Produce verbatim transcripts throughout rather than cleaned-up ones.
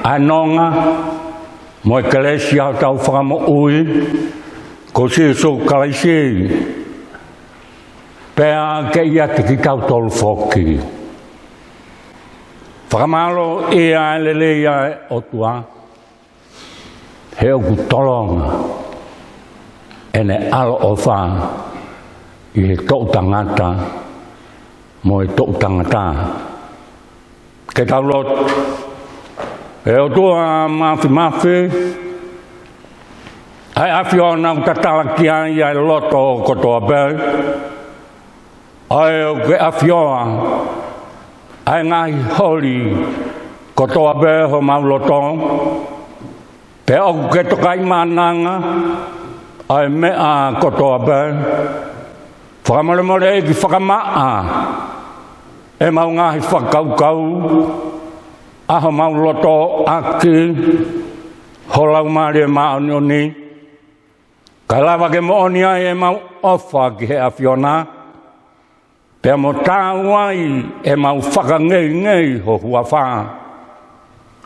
ʻa e nonga mo e kelesi ʻa hotau Fakamoʻui ko Sīsū Kalaisi, pea ke ʻiate kitautolu foki. Fakamālō ʻi he lelei ʻa e ʻOtua, he ʻoku tolonga ʻene ʻaloʻofa ʻi he toʻu tangata mo e toʻu tangata. Ke tau lotu. ʻE ʻOtua Māfimafi, ʻa e ʻAfiona ʻoku tatala ki ai ʻa e loto kotoa pē, ʻa ē ʻoku ke ʻafioʻi ʻa e ngaahi holi kotoa pē homau loto, pea ʻoku ke tokaimaʻananga ʻa e meʻa kotoa pē. Fakamolemole ʻEiki, fakamaʻa ʻemau ngaahi fakakaukau, ʻa homau loto ʻaki ho Laumālie Māʻoniʻoni, kae lava ke moʻoni ai ʻemau ʻofa ki he ʻAfiona, pea mo taau ai ʻemau fakangeingei ho huafa.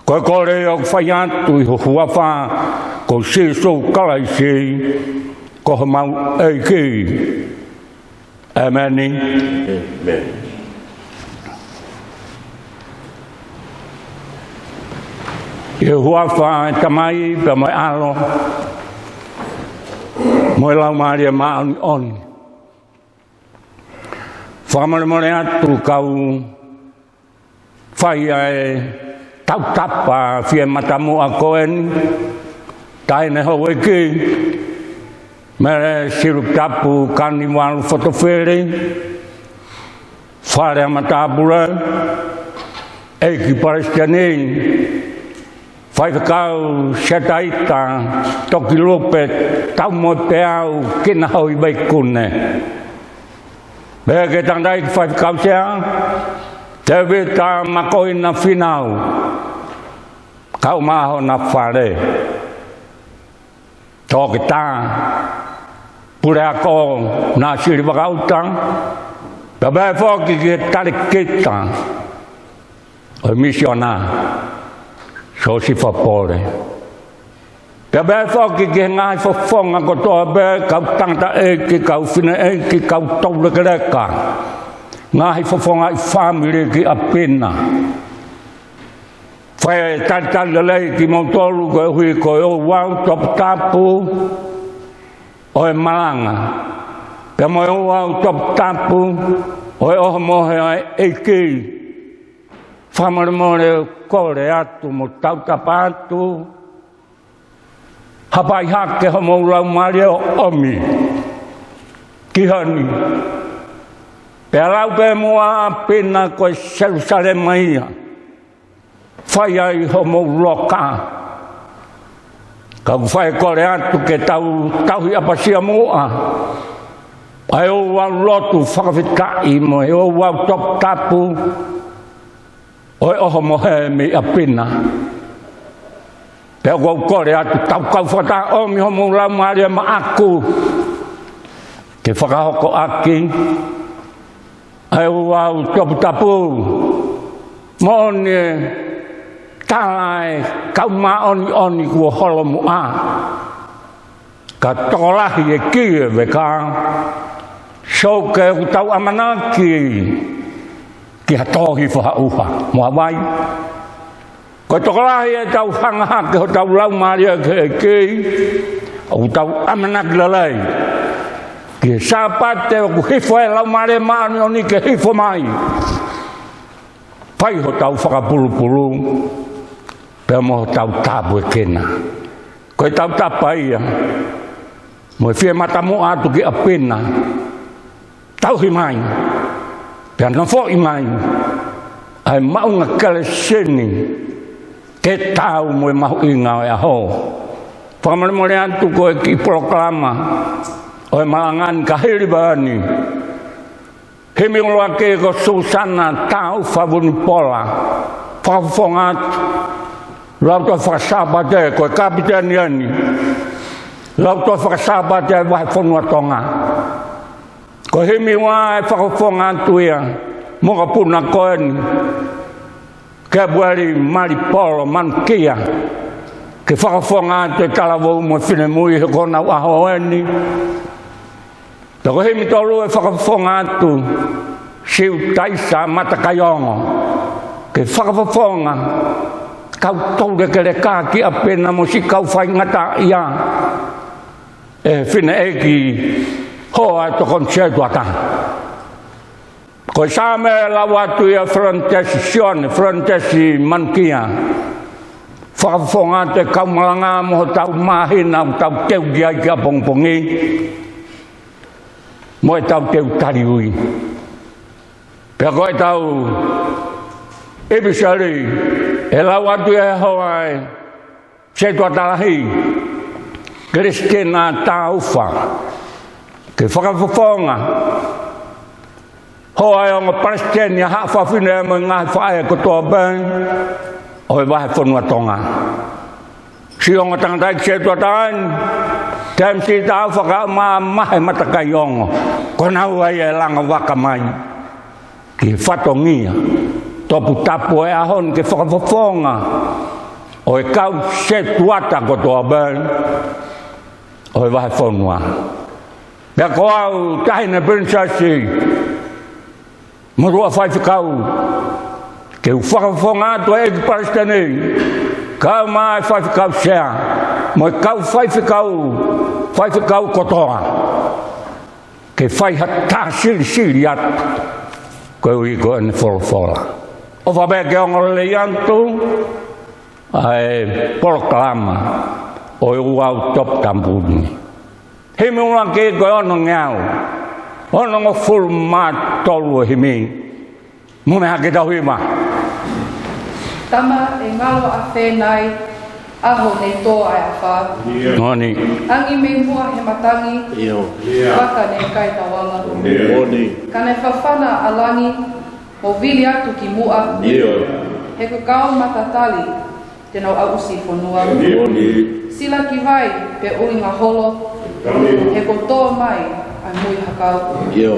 Ko e kole ʻoku fai atu ʻi ho huafa ko Sīsū Kalaisi, ko homau ʻEiki. ʻĒmeni. ʻĒmeni. ʻI he huafa ʻo e Tamai, pea mo e ʻAlo, mo e Laumālie Māʻoniʻoni. Fakamolemole atu kau fai ʻa e tautapa fie matamuʻa ko eni, taʻahine houʻeiki, Mele Silutapu Kanivalu Fotofili, Fale ʻa Matāpule, ʻEiki Palesiteni, Faifekau Setaita Tokilupe Taumoepeau Kinahoivaikune. Pea ki he Tangataʻeiki Faifekau Sea, Tēvita Makoina Fīnau, kae ʻumaʻā hona fale. Toketā Puleako Nāsili Vakaʻuta, pea pehē foki ki he talēkita ʻo e misiona, Siosifa Pole. Pea pehē foki ki he ngaahi fofonga kotoa pē, kau tangataʻeiki, kau fineʻeiki, kau toulekeleka, ngaahi fofonga ʻi fāmili ki ʻapi na. Fai e talitali lelei kimoutolu koeʻuhi ko e ouau toputapu ʻo e malanga, pea mo e ouau toputapu ʻo e ʻohomohe ʻa e ʻEiki. Fakamolemole kole atu mo tautapa atu, hapai hake homou laumālie ʻo ʻomi ki heni. Pea lau pē muʻa ʻapi na ko e Selusalema ia, fai ai homou loka. Ka ʻoku fai e kole atu ke tau tauhi ʻapasia muʻa ʻa e ouau lotu fakafetaʻi mo e ouau toputapu ʻo e ʻohomohe mei ʻapi na. Pea ʻoku ou kole atu, tau kau fakataha ʻomi homou laumālie maʻaku ke fakahoko ʻaki ʻa e ouau toputapu. Moʻoni e tala ʻa e kau māʻoniʻoni kuo holomuʻa, ka tokolahi e kī ʻe veka. So ke ʻoku tau ʻamanaki ki ha tō hifo ha ʻuha mo ha vai. Ko e tokolahi ʻetau hanga hake hotau laumālie ki he ʻEiki, ʻoku tau ʻamanaki lelei ki he Sāpate ʻoku hifo ai e Laumālie Māʻoniʻoni ke hifo mai, fai hotau fakapulupulu pea mo hotau tāpuekina. Ko e tautapa ia mo e fie matamuʻa atu ki ʻapi na, tauhi mai pea nofoʻi mai ʻa e maʻunga kelesi ni ke taau mo e mahuʻinga ʻo e ʻaho. Fakamolemole atu ko e kiʻi polokalama ʻo e malanga ni ka hili pē eni. Himi ʻuluaki ko Susana Taufa Vunipola, fakafofonga atu, Lautohi Fakasāpate, ko e kapiteni eni, Lautohi Fakasāpate Vahefonua Tonga. Ko e himi ua ʻe fakafofonga atu ia, mokopuna ko eni, Kepueli Malipolo Manukia, ke fakafofonga atu e talavou mo e finemui he ko honau ʻaho eni. Pea ko e himi tolu ʻe fakafofonga atu, Siutaisa Matakaiongo, ke fakafofonga kau toulekeleka ki ʻapi na mo siʻi kau faingataʻaʻia ʻe he fineʻeiki hoa ʻo e tokoni setuata. Ko e Saame ʻe lau atu ia ʻa Florence Sione, Florence Manukia, fakafofonga atu e kau malanga mo hotau māhina ʻoku tau teu ki ai ki ʻapongipongi, mo ʻetau teu taliui. Pea ko ʻetau ʻipiseli ʻe lau atu ia ʻe he hoa ʻo e setuata lahi, Kelisitina Taufa, ke fakafofonga hoa ʻo e ongo palesiteni ʻa Haʻa Fafine mo e ngaahi faʻē kotoa pē ʻo e vahefonua Tonga. Siʻi ongo tangataʻeiki setuata ni, Temisi Taufa kae ʻumaʻā Mahe Matakaiongo, ko naua ia ʻe langa vaka mai ki he fatongia toputapu ʻo e ʻaho ni ke fakafofonga ʻo e kau setuata kotoa pē ʻo e vahefonua. Pea ko au, Taʻahine Pilinisesi Motuʻa Faifekau, ke u fakafofonga atu e ʻEiki Palesiteni, kae ʻumaʻā e Faifekau Sea, mo e kau faifekau, faifekau kotoa, ke fai ha tā silisili atu, koeʻuhi ko ʻene folofola. ʻOfa pē ke ongo lelei atu ʻa e polokalama ʻo e Ouau Toputapu ni. Himi ʻuluaki ko e onongeau, onongofulu mā tolu e himi. Mou meʻa hake, tau hiva. Tama, ʻe ngalo ʻafē nai, ʻaho ne tō ai ʻa e afā? Moʻoni. ʻAngi mei muʻa he matangi, ʻio, vaka ne ʻikai tauanga. Moʻoni. Ka ne fafana ʻa langi, mo vili atu ki muʻa. ʻIo. He ko e kau matatali te nau aʻusi fonua. Moʻoni. Sila ki vai pea ʻuhinga holo. Moʻoni. He kuo tō mai ʻa e muihakau. ʻIo.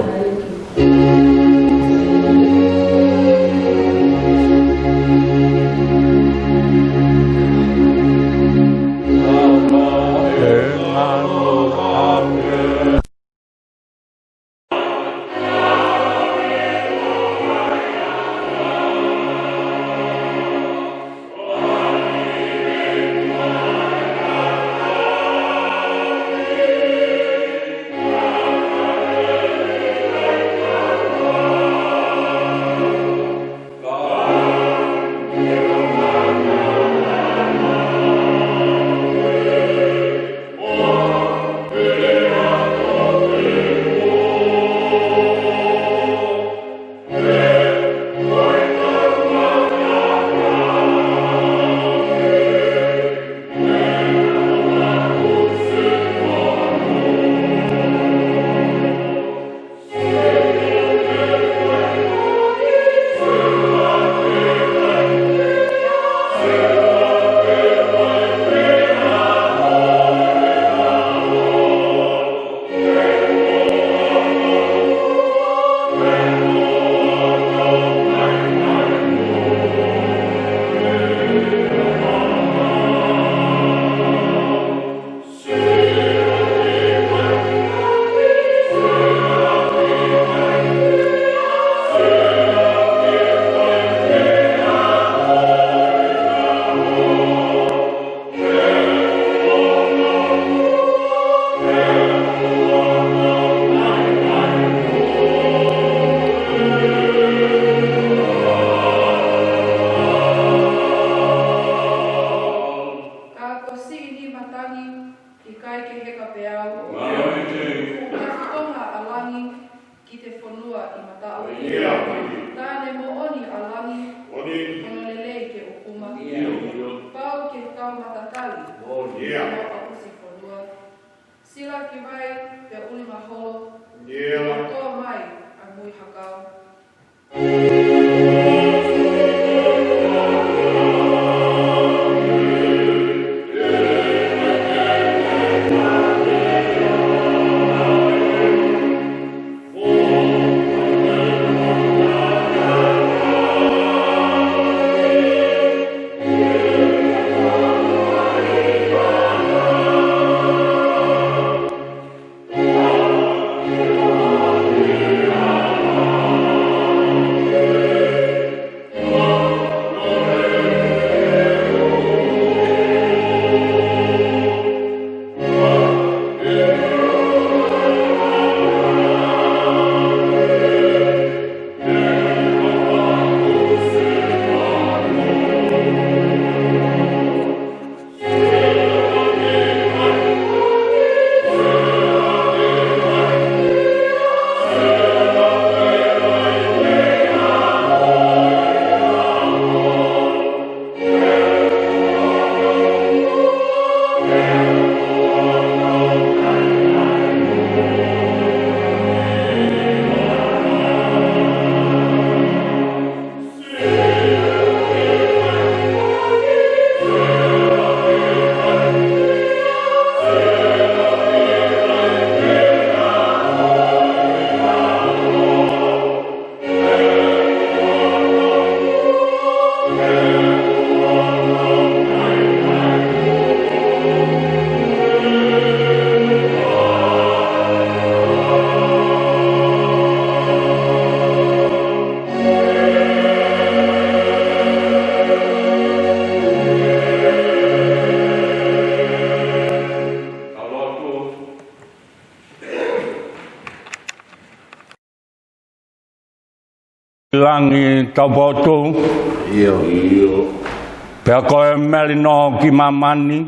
Langi taupotu. Pea ko e melino ki māmani.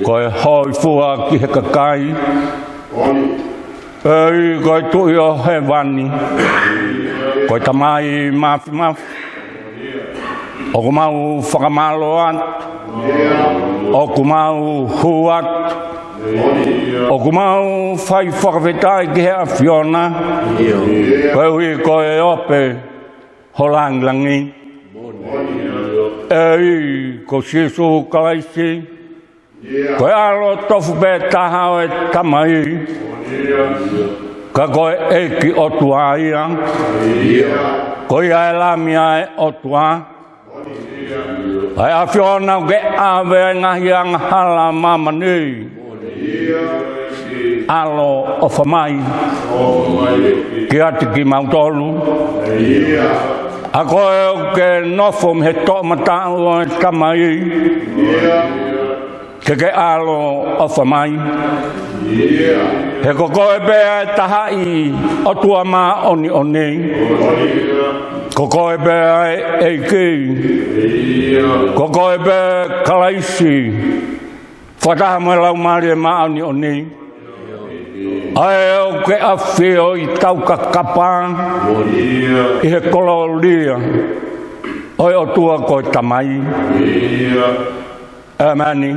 Ko e hōifua ki he kakai. ʻEiki, ko e Tuʻi ʻo hēvani. Ko e Tamai Māfimafi. ʻOku mau fakamālō atu. ʻOku mau hū atu. ʻOku mau fai fakafetaʻi ki he ʻAfiona. Koeʻuhi ko e ope ho langilangi. ʻEiki, ko Sīsū Kalaisi. Ko e ʻAlo tofu pē taha ʻo e Tamai. Ka ko e ʻEiki ʻOtua ia. Ko ia e Lami ʻa e ʻOtua. ʻA e ʻAfiona ʻoku ke ʻave ʻa e ngaahi angahala ʻa māmani. ʻAlo ʻofa mai. Kiate kimautolu. ʻA koe ʻoku ke nofo mei he toʻomataʻu ʻo e Tamai. Ke ke ʻalo ʻofa mai. He ko koe pē ʻa e tahaʻi ʻOtua māʻoniʻoni. Ko koe pē ʻa e ʻEiki. Ko koe pē Kalaisi. Fakataha mo e Laumālie Māʻoniʻoni. ʻA ē ʻoku ke ʻafio ʻi taukakapa. ʻI he kolōlia ʻo e ʻOtua ko e Tamai. ʻĒmeni.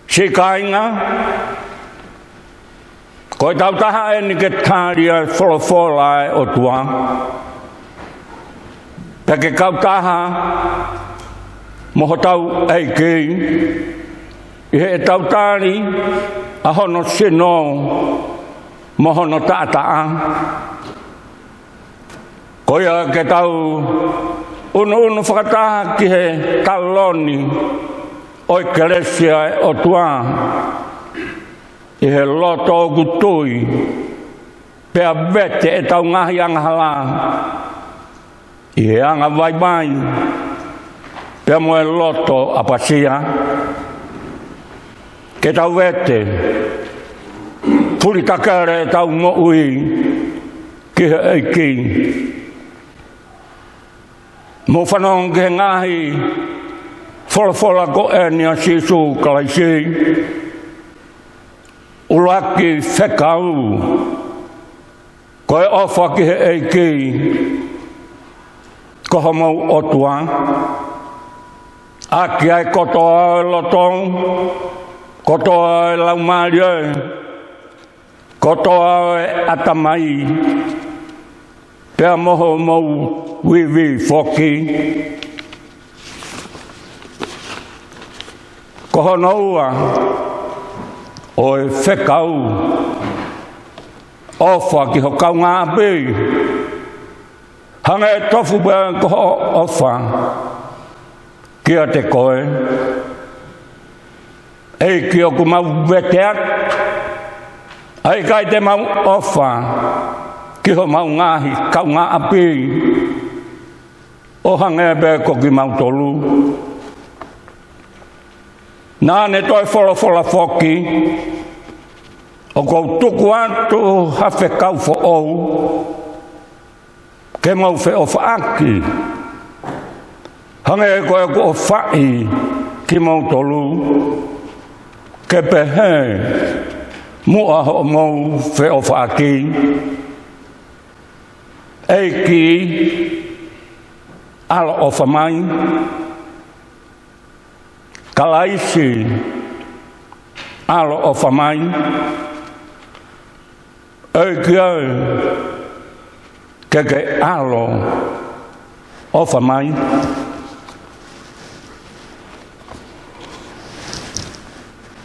Siʻi kāinga, ko e tautaha eni ke tali ʻa e folofola ʻa e ʻOtua. Pea ke kautaha mo hotau ʻEiki, ʻi heʻetau tali ʻa hono sino mo hono taʻataʻa. Ko ia ke tau ʻunuʻunu fakataha ki he taloni ʻo e kelesi ʻa e ʻOtua. ʻI he loto ʻoku tui, pea vete ʻetau ngaahi angahala. ʻI he anga vaivai, pea mo e loto ʻapasia. Ke tau vete, fulitakele ʻetau moʻui, ki he ʻEiki. Mou fanongo ki he ngaahi folofola ko eni ʻa Sīsū Kalaisi. ʻUluaki fekau, ko e ʻofa ki he ʻEiki, ko homou ʻOtua. ʻAki ʻa e kotoa ʻo e loto, kotoa ʻo e laumālie, kotoa ʻo e ʻatamai, pea mo hoʻomou ivi foki. Ko hono ua ʻo e fekau, ʻofa ki ho kaungāʻapi. Hangē tofu pē ko hoʻo ʻofa kiate koe. ʻEiki, ʻoku mau vete atu, ʻa e ʻikai te mau ʻofa ki homau ngaahi kaungāʻapi, ʻo hangē pē ko kimautolu. Naʻa ne toe folofola foki, ʻOku ou tuku atu ha fekau foʻou, ke mou feʻofaʻaki, hangē ko ʻeku ʻofaʻi kimoutolu, ke pehē muʻa hoʻomou feʻofaʻaki. ʻEiki, ʻaloʻofa mai. Kalaisi, ʻaloʻofa mai. ʻEiki ē, ke ke ʻaloʻofa mai.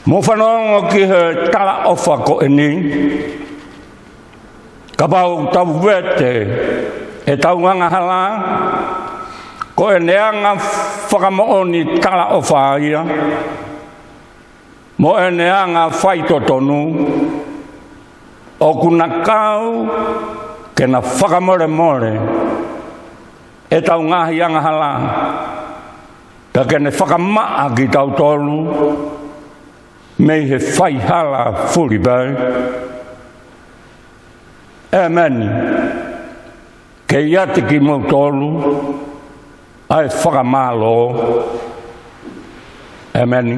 Mou fanongo ki he talaʻofa ko eni. Kapau ʻoku tau vete ʻetau angahala, ko ʻene anga fakamoʻoni talaʻofa ia, mo ʻene anga faitotonu, ʻoku na kau ke na fakamolemole ʻetau ngaahi angahala, pea ke ne fakamaʻa kitautolu mei he faihala fulipē. ʻEmeni. Ke ʻiate kimoutolu ʻa e fakamālō. ʻEmeni.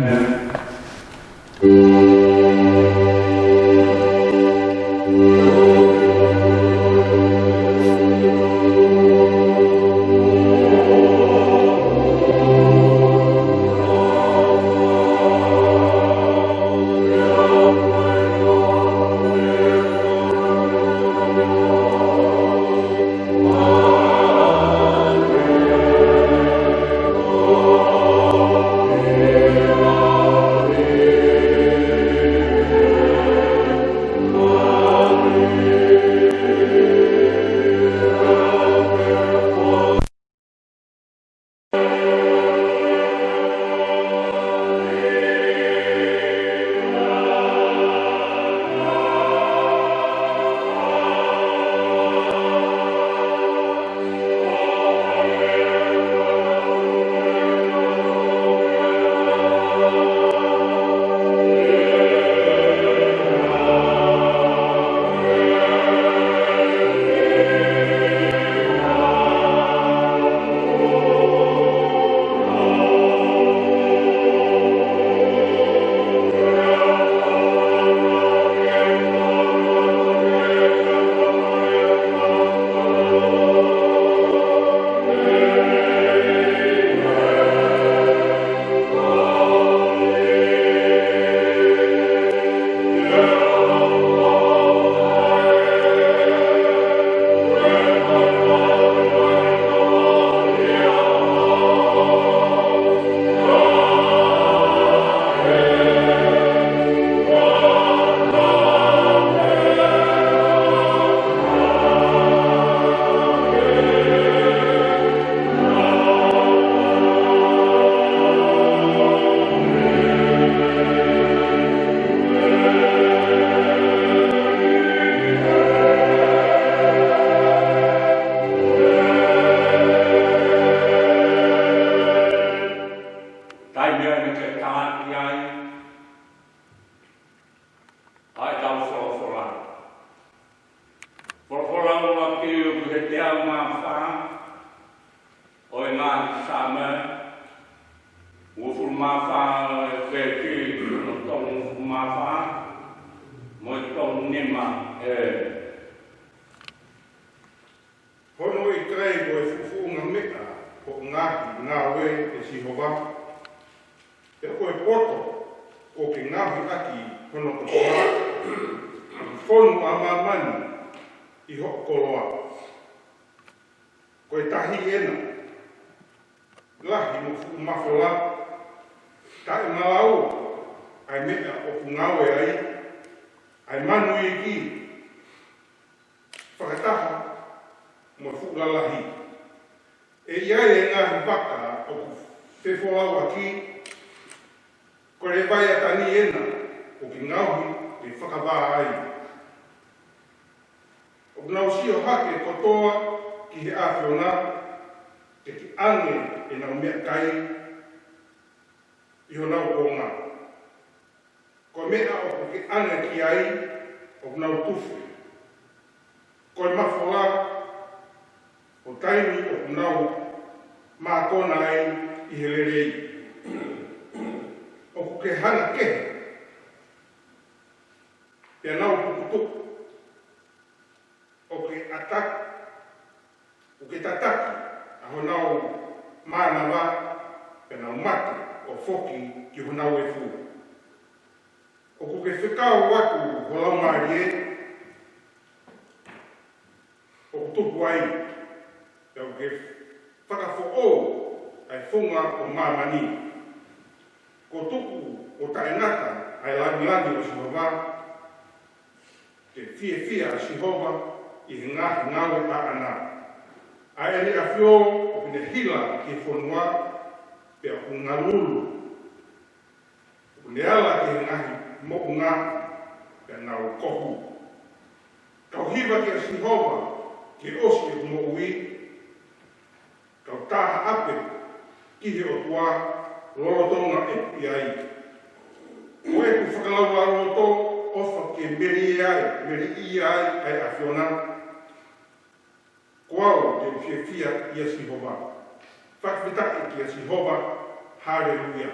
Taimi ʻeni ke tala ki ai ʻa e tau folofola. Folofola ʻoku ʻi he teau mā fā ʻo e ngaahi Saame, uofulu mā fā ʻo e veesi hono tolungofulu mā fā mo e tolunima. ʻE hono ʻikai ko e fuʻufuʻunga meʻa ʻo e ngaahi ngāue ʻa Sihova? Pea ko e poto ʻoku ke ngaohi ʻaki hono kotoa, ʻa e fonu ʻa māmani ʻi hoʻo koloa. Ko e tahi ʻena, lahi mo fuʻu mafola, taʻemalau ʻa e meʻa ʻoku ngaue ai, ʻa e manu iiki, fakataha mo e fuʻu lalahi. ʻE ʻi ai e ngaahi vaka ʻoku fefolauʻaki, ko e levaiatani ʻena ʻoku ke ngaohi ke fakavā ai. ʻOku nau sio hake kotoa ki he ʻAfiona, ke ke ʻange ʻenau meʻakai ʻi honau konga. Ko e meʻa ʻoku ke ʻange ki ai ʻoku nau tufi. Ko e mafola ʻo e taimi ʻoku nau mākona ai ʻi he lelei. ʻOku ke hanga kehe, pea nau pukutuku. ʻOku ke ʻataki, ʻoku ke tataki ʻa honau mānava, pea nau mate ʻo foki ki honau efu. ʻOku ke fekau atu ho laumālie ʻoku tupu ai, pea ʻoku ke fakafoʻou ʻa e funga ʻo māmani. Kuo tuku ʻo taʻengata ʻa e lāngilangi ʻo Sihova, ke fiefia ʻa Sihova ʻi he ngaahi ngāue ʻaʻana. ʻA ʻene ʻafio ʻoku ne hila ki he fonua, pea ʻoku ngalulu. ʻOku ne ala ki he ngaahi moʻunga, pea nau kohu. Kau hiva kia Sihova, ke ʻosi ʻeku moʻui, kau tā haʻape ki he ʻOtua lolotonga ʻeku ʻi ai. Ko ʻeku fakalaulauloto, ʻofa ke Melie ai, melie ai ʻa e ʻAfiona. Ko au te u fiefia ʻia Sihova. Fakafetaʻi kia Sihova. Haleluia.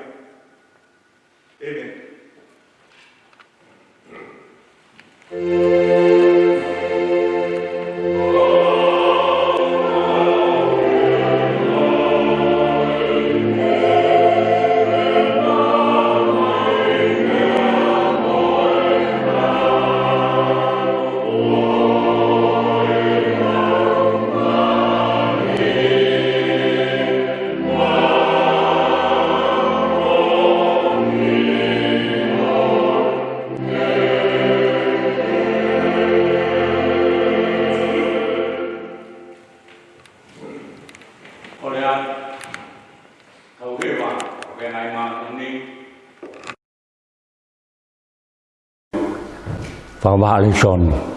ʻĒmeni. Ko ia, tau hiva, ʻo ke ngai mātuni. Fakavaha ʻAlisoni.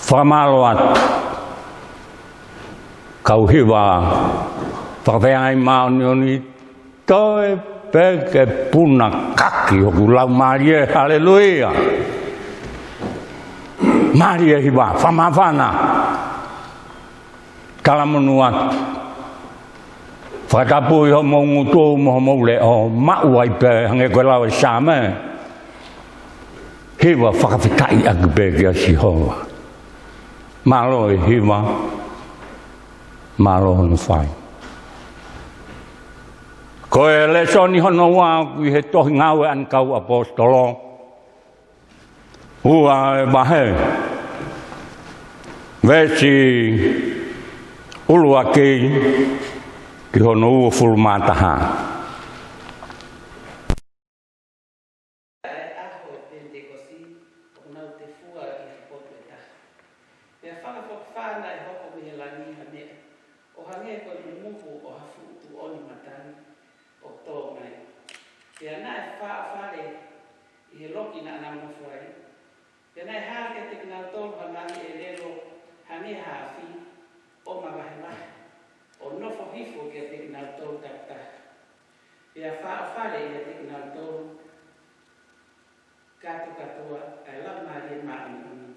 Fakamālō atu. Kau hiva fakafeangai māʻoniʻoni, toe pē ke puna kaki hoku laumālie, haleluia. Mālie hiva, fakamāfana. Talamonū atu. Fakatapui homou ngutu mo homou leʻo, maʻu ai pē hangē ko e lau e Saame. Hiva fakafetaʻi ʻaki pē kia Sihova. Mālō e hiva. Mālō hono fai. Ko e lēsoni hono ua ʻoku ʻi he tohi Ngāue ʻa e Kau ʻAposetolo, ua e vahe, veesi ʻuluaki ki hono uofulu mā taha. ʻA e ʻaho ʻo e Penitekosi, ʻoku nau tefua ʻi ha potu ʻe taha. Pea fakafokifā naʻe hoko mei he langi ha meʻa, ʻo hangē ko e mumuhu ʻo ha fuʻu tuʻoni matani, ʻo tō mai. Pea naʻe fāʻofale ʻi he loki naʻa nau nofo ai. Pea naʻe hā kiate kinautolu ha ngaahi ʻelelo hangē ha afi, ʻo mavahevahe, ʻo nofo hifo kiate kinautolu takitaha. Pea fāʻofale ʻiate kinautolu kātoa kātoa ʻa e Laumālie Māʻoniʻoni.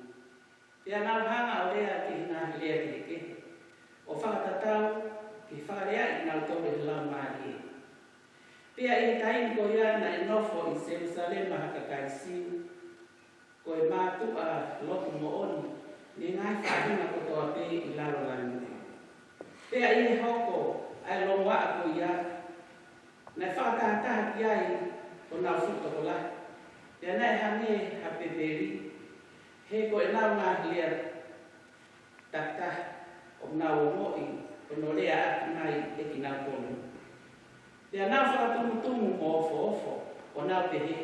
Pea nau hanga ʻo lea ki he ngaahi lea kehekehe, ʻo fakatatau ki he fakaleaʻi kinautolu ʻe he Laumālie. Pea ʻi he taimi ko ia naʻe nofo ʻi Selusalema ha kakai Siu, ko e mātuʻa lotu moʻoni, mo e ngaahi faʻahinga kotoa pē ʻi lalo langi. Pea ʻi he hoko ʻa e longoaʻa ko ia, naʻe fakatahataha ki ai honau fuʻu tokolahi. Pea naʻe hangē ha pepeli, he ko ʻenau ngaahi lea takitaha ʻoku nau ongoʻi hono leaʻaki mai ʻe kinautolu. Pea nau fakatumutumu mo ofoofo, ʻo nau pehē,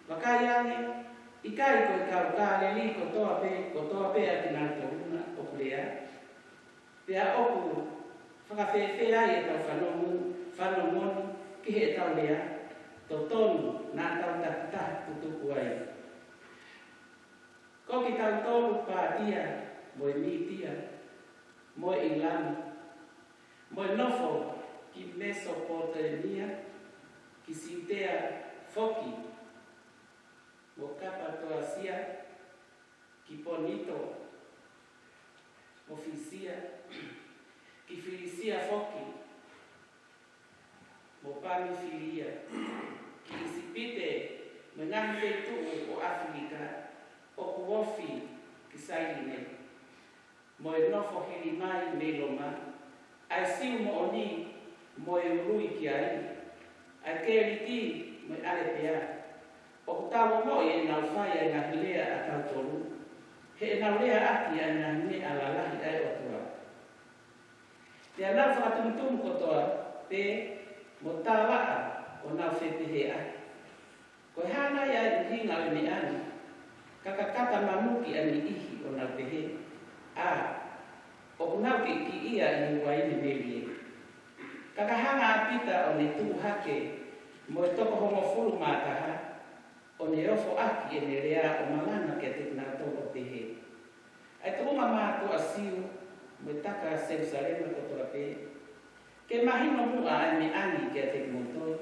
Vakai ange, ʻikai ko e kau Kāleli kotoa pē, kotoa pē ʻa kinautolu na ʻoku lea? Pea ʻoku fakafēfē ai ʻetau fanongo, fanongo ni ki heʻetau lea? Totonu naʻa tau takitaha tutuku ai. Ko kitautolu Pātia, mo e Mītia, mo e ʻIlami, mo e nofo ki Mesopotemia, ki Siutea foki, mo Kapatosia, ki Ponito, mo Fisia, ki Filisia foki, mo Pamifilia, ki ʻIsipite, mo e ngaahi feituʻu ʻo ʻAfilika ʻoku ofi ki Sailini, mo e nofo hili mai mei Loma, ʻa e Siu moʻoni mo e ului ki ai, ʻa e Keliti mo e ʻAlepea. ʻOku tau ongoʻi ʻenau fai ʻa e ngaahi lea ʻatautolu, he ʻenau leaʻaki ʻa e ngaahi meʻa lalahi ʻa e ʻOtua. Pea nau fakatumutumu kotoa pē mo tālaʻa, ʻo nau fepehēʻaki, Ko e hā nai ʻa e ʻuhinga ʻo e meʻa ni? Ka ka kata manuki ʻa e niʻihi, ʻo nau pehē, ʻA, ʻoku nau kiʻikiʻia ʻi he uaine melie. Ka ka hanga ʻa Pita ʻo ne tuʻu hake mo e toko hongofulu mā taha, ʻo ne ofo ʻaki ʻene lea ʻo malanga kiate kinautolu ʻo pehē, ʻA e tuʻunga mātuʻa Siu mo e taka Selusalema kotoa pē, ke mahino muʻa ʻa e meʻa ni kiate kimoutolu,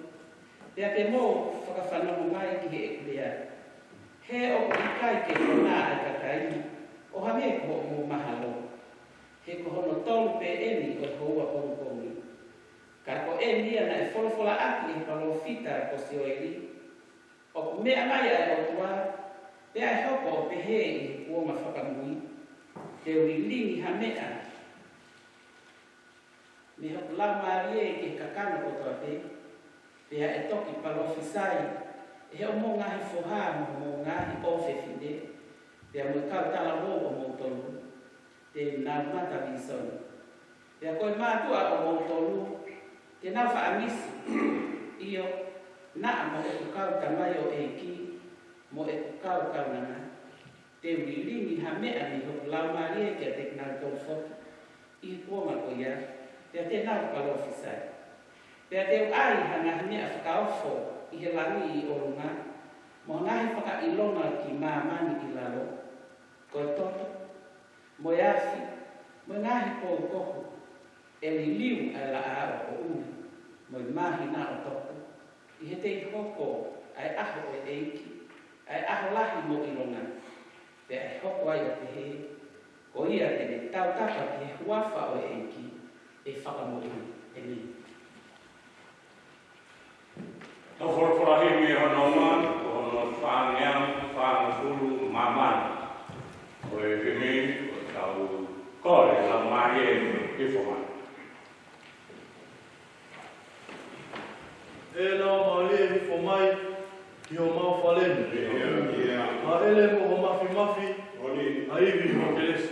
pea ke mou fakafanongo mai ki heʻeku lea. He ʻoku ʻikai ke konā ʻa e kakai ni ʻo hangē ko hoʻomou mahalo, he ko hono tolu pē eni ʻo e houa pongipongi. Ka ko eni ia naʻe folofolaʻaki ʻe he palōfita ko Sioeli, ʻOku meʻa mai ʻa e ʻOtua, pea ʻe hoko ʻo pehē ʻi he kuonga fakamui, Te u lilingi ha meʻa mei hoku Laumālie ki he kakano kotoa pē, pea ʻe toki palōfisai ʻe hoʻomou ngaahi foha mo hoʻomou ngaahi ʻofefine, pea mo e kau talavou ʻomoutolu, te nau mata vīsone. Pea ko e mātuʻa ʻomoutolu, te nau faʻa misi. ʻIo, naʻa mo ʻeku kau tamaioʻeiki, mo ʻeku kau kaunanga, te u lilingi ha meʻa mei hoku Laumālie kiate kinautolu foki ʻi he kuonga ko ia, pea te nau palōfisai. Pea te u ʻai ha ngaahi meʻa fakaofo ʻi he langi ʻi ʻolunga, mo ha ngaahi fakaʻilonga ki māmani ʻi lalo, ko e toto, mo e afi, mo e ngaahi poukohu, ʻe liliu ʻa e laʻā ʻoʻouna, mo e māhina ʻo toto, ʻi he tei hoko ʻa e ʻaho ʻo e ʻEiki, ʻa e ʻaho lahi mo ʻilonga. Pea ʻe hoko ai ʻo pehē, ko ia te ne tautapa ki he huafa ʻo e ʻEiki, ʻe fakamoʻui. ʻĒmeni. Tau folofola himi hono ua, ko hono fāngeau fāngofulu mā malu. Ko e himi, ʻoku tau kole Laumālie ke hifo mai. ʻE Laumālie, hifo mai ki homau fale ni. ʻIo, ʻio. Hāʻele mo ho mafimafi, ʻo ni, ʻa e ivi mo e kelesi.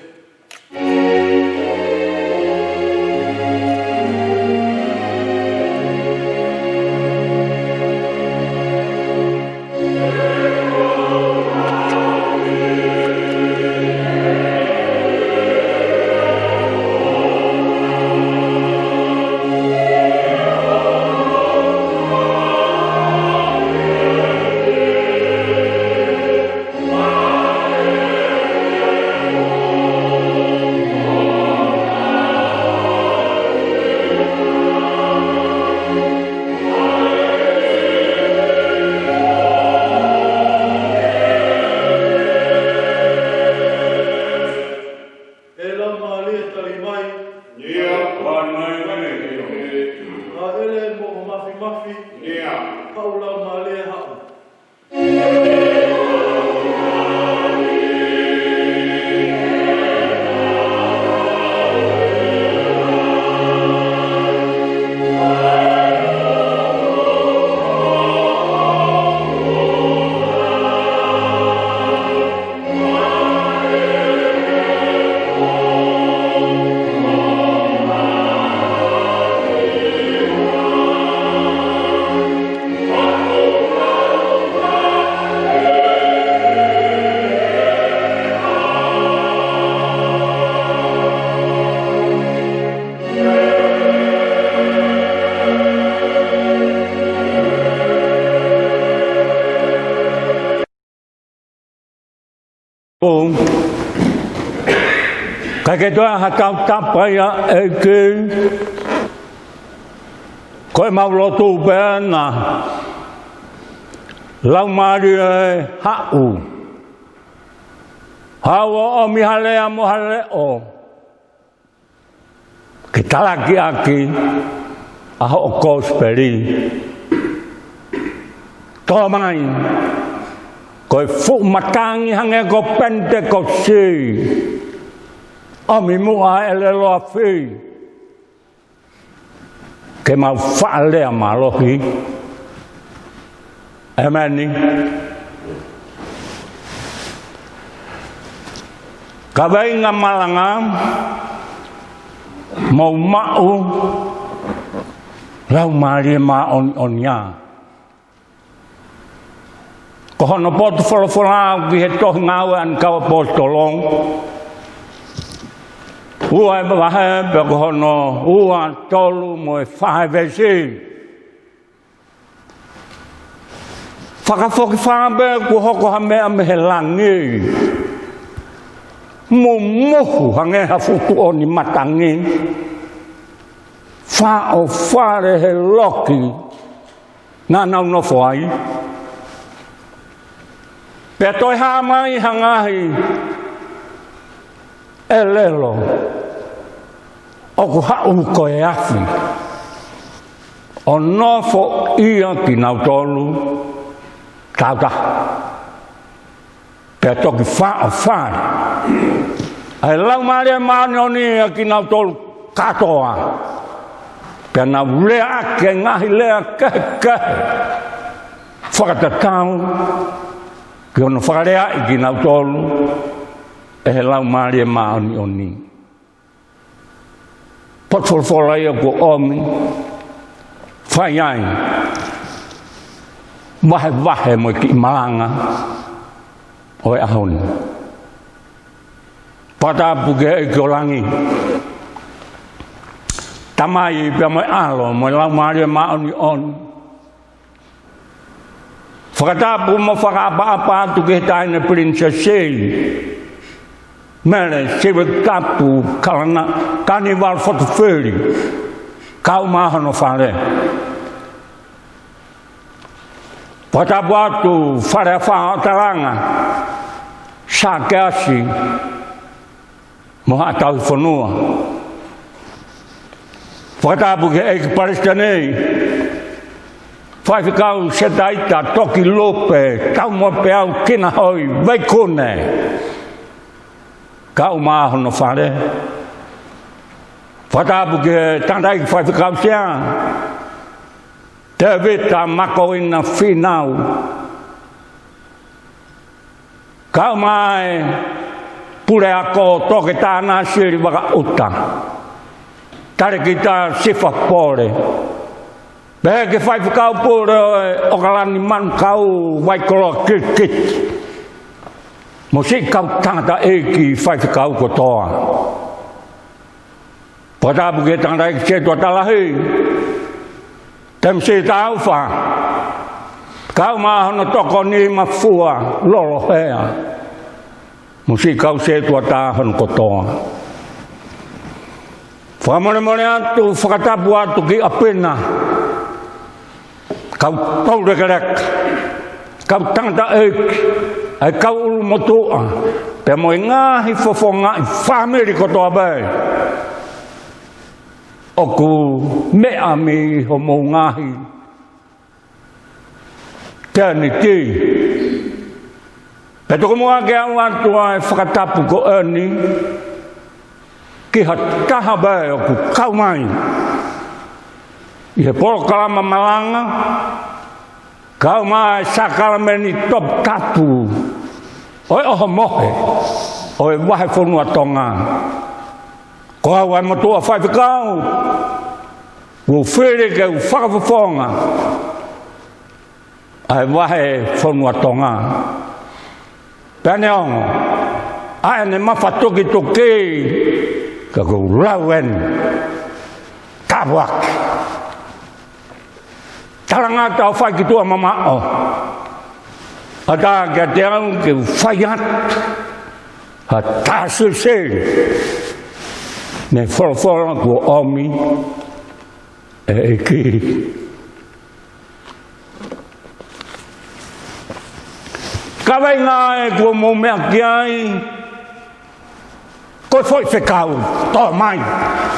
ʻE Laumālie, tali mai. ʻIo, tali mai, mai, mai, mai. Hāʻele mo ho mafimafi. ʻIo. Haʻu Laumālie, haʻu. ʻOku ʻikai ke toe ʻi ai ha tautapa ia ʻEiki. Ko ʻemau lotu pē na, Laumālie, haʻu. Haʻu ʻo ʻomi ha lea mo ha leʻo ke talaki ʻaki ʻa hoʻo kosipeli. Tō mai, ko e fuʻu matangi hangē ko Penitekosi, ʻomi muʻa e ʻelelo afi ke mau faʻa lea mālohi. ʻEmeni. Kaveinga malanga, mou maʻu Laumālie Māʻoniʻoni. Ko hono potu folofola ʻoku ʻi he tohi Ngāue ʻa e Kau ʻAposetolo, ua e vahe, pea ko hono ua, tolu mo e fā e veesi. Fakafokifā pē kuo hoko ha meʻa mei he langi, mumuhu hangē ha fuʻu tuʻoni matangi, faʻofale he loki naʻa nau nofo ai. Pea toe hā mai ha ngaahi ʻelelo ʻoku haʻu ko e afi ʻo nofoʻia kinautolu tautaha. Pea toki faʻofale ʻa e Laumālie Māʻoniʻoni ʻia kinautolu kātoa. Pea nau leaʻaki e ngaahi lea kehekehe fakatatau ki hono fakaleaʻi kinautolu ʻe he Laumālie Māʻoniʻoni. Potu folofola ia kuo ʻomi, fai ai vahevahe mo e kiʻi malanga ʻo e ʻaho ni. Fakatapu ki he ʻEiki ʻo langi, Tamai pea mo e ʻAlo mo e Laumālie Māʻoniʻoni. Fakatapu mo fakaʻapaʻapa atu ki he Taʻahine Pilinisesi Mele Sivitapu Kalana Kanivalu Fotofili, kae ʻumaʻā hono fale. Fakatapu atu Fale Afā ʻo Talanga, Sakeasi mo Haʻa Tauhi Fonua. Fakatapu ki he ʻEiki Palesiteni, Faifekau Setaita Toki Lupe Taumoepeau Kinahoi Vaikune, kae ʻumaʻā hono fale. Fakatapu ki he Tangataʻeiki Faifekau Sea, Tēvita Makoina Fīnau, kau mai Puleako Toketā Nāsili Vakaʻuta, Talēkita Sifa Pole, pehē ki he Faifekau Pule ʻo e ʻOkalani Manukau Vaikoloa Kilikiti, mo siʻi kau tangataʻeiki faifekau kotoa. Fakatapu ki he tangataʻeiki sētuata lahi, Temisi Taufa, kau mai hono tokoni Mafua Lolohea, mo siʻi kau sētuata hono kotoa. Fakamolemole atu, fakatapu atu ki ʻApena, kau toulekeleka, kau tangataʻeiki, ʻa e kau ʻulumotuʻa, pea mo e ngaahi fofongaʻi fāmili kotoa pē ʻoku meʻa mei hoʻomou ngaahi tēniti. Pea toki muʻa ke ʻoatu ʻa e fakatapu ko eni ki ha taha pē ʻoku kau mai ʻi he polokalama malanga, kau mai sākalamēniti toputapu ʻo e ʻohomohe ʻo e Vahefonua Tonga. Ko au ʻa e motuʻa faifekau, ʻoku ou fili ke u fakafofonga ʻa e Vahefonua Tonga. Pea neongo ʻa ʻene mafatukituki, ka ʻoku ou lau eni. Tāpuaki. Talangata ʻo fai ki tuʻa mamaʻo. ʻAtā kiate au ke u fai atu ha tā silisili mei he folofola kuo ʻomi ʻe he ʻEiki. Kaveinga ē kuo mou meʻa ki ai, ko e foʻi fekau, tō mai,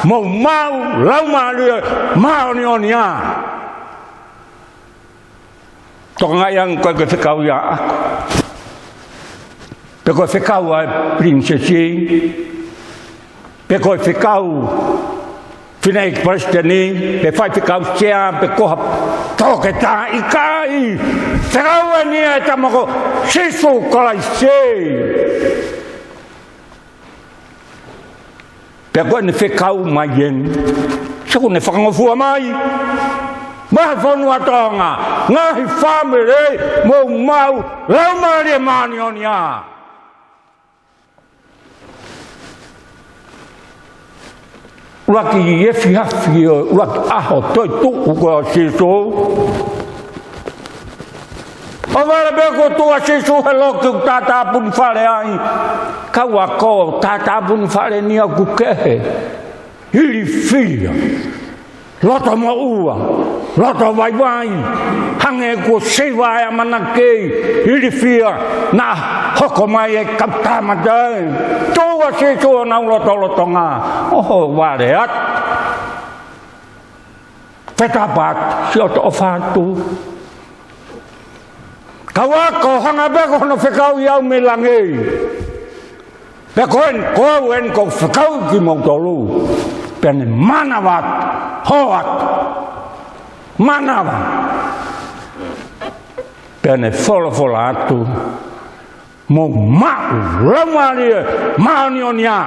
mou maʻu Laumālie Māʻoniʻoni ā. Tokangaʻi ange ko e fekau ia ʻaʻaku, pe ko e fekau ʻa e Pilinisesi, pe ko e fekau Fineʻeiki Palesiteni, pe Faifekau Sea, pe ko ha toketā, ʻikai. Fekau eni ʻa e Tama ko Sīsū Kalaisi. Pea ko ʻene fekau mai eni, sio, ʻoku ne fakangofua mai, Vahefonua Tonga, ngaahi fāmili, mou maʻu Laumālie Māʻoniʻoni ā. ʻUluaki efiafi ʻo e ʻuluaki ʻaho toetuʻu ko ē ʻo Sīsū. ʻO vale pē kuo tuʻu ʻa Sīsū he loki ʻoku tātāpuni fale ai. Kau ako, tātāpuni fale ni ʻoku kehe. Ilifia. Loto moʻua, loto vaivai, hangē kuo siva ʻa e ʻamanaki, ilifia, naʻa hoko mai e kau tāmate. Tuʻu ʻa Sīsū honau lotolotonga, ʻohovale atu. Fetapa atu, siʻo toʻo fatu. Kau ako, hanga pē ko hono fekau ʻi au mei langi. Pea ko eni, ko au eni ʻoku ou fekau kimoutolu. Pea ne manava atu, hō atu. Manava. Pea ne folofola atu, mou maʻu Laumālie Māʻoniʻoni ā.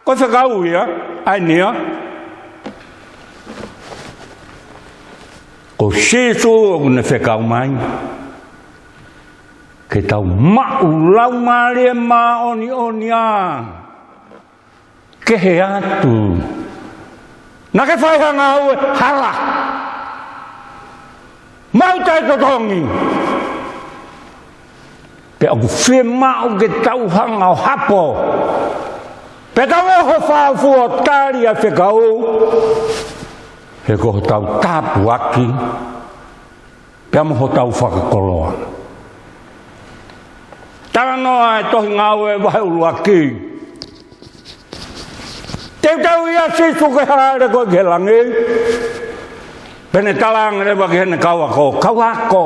Ko e fekau ia, ʻa eni ia. Ko Sīsū ʻoku ne fekau mai ke tau maʻu Laumālie Māʻoniʻoni ā. Kehe atu. Naʻa ke fai ha ngāue hala. Maʻu taʻetotongi. Pea ʻoku fiemaʻu ke tau hanga ʻo hapo. Pea tau ʻoho fāfua ʻo tali ʻa e fekau. He ko hotau tāpuaki. Pea mo hotau fakakoloa. Talanoa ʻa e tohi Ngāue vahe ʻuluaki. Teuteu ia Sīsū ke hāʻele ko ē ki he langi. Pea ne talaange leva ki heʻene kau ako, kau ako,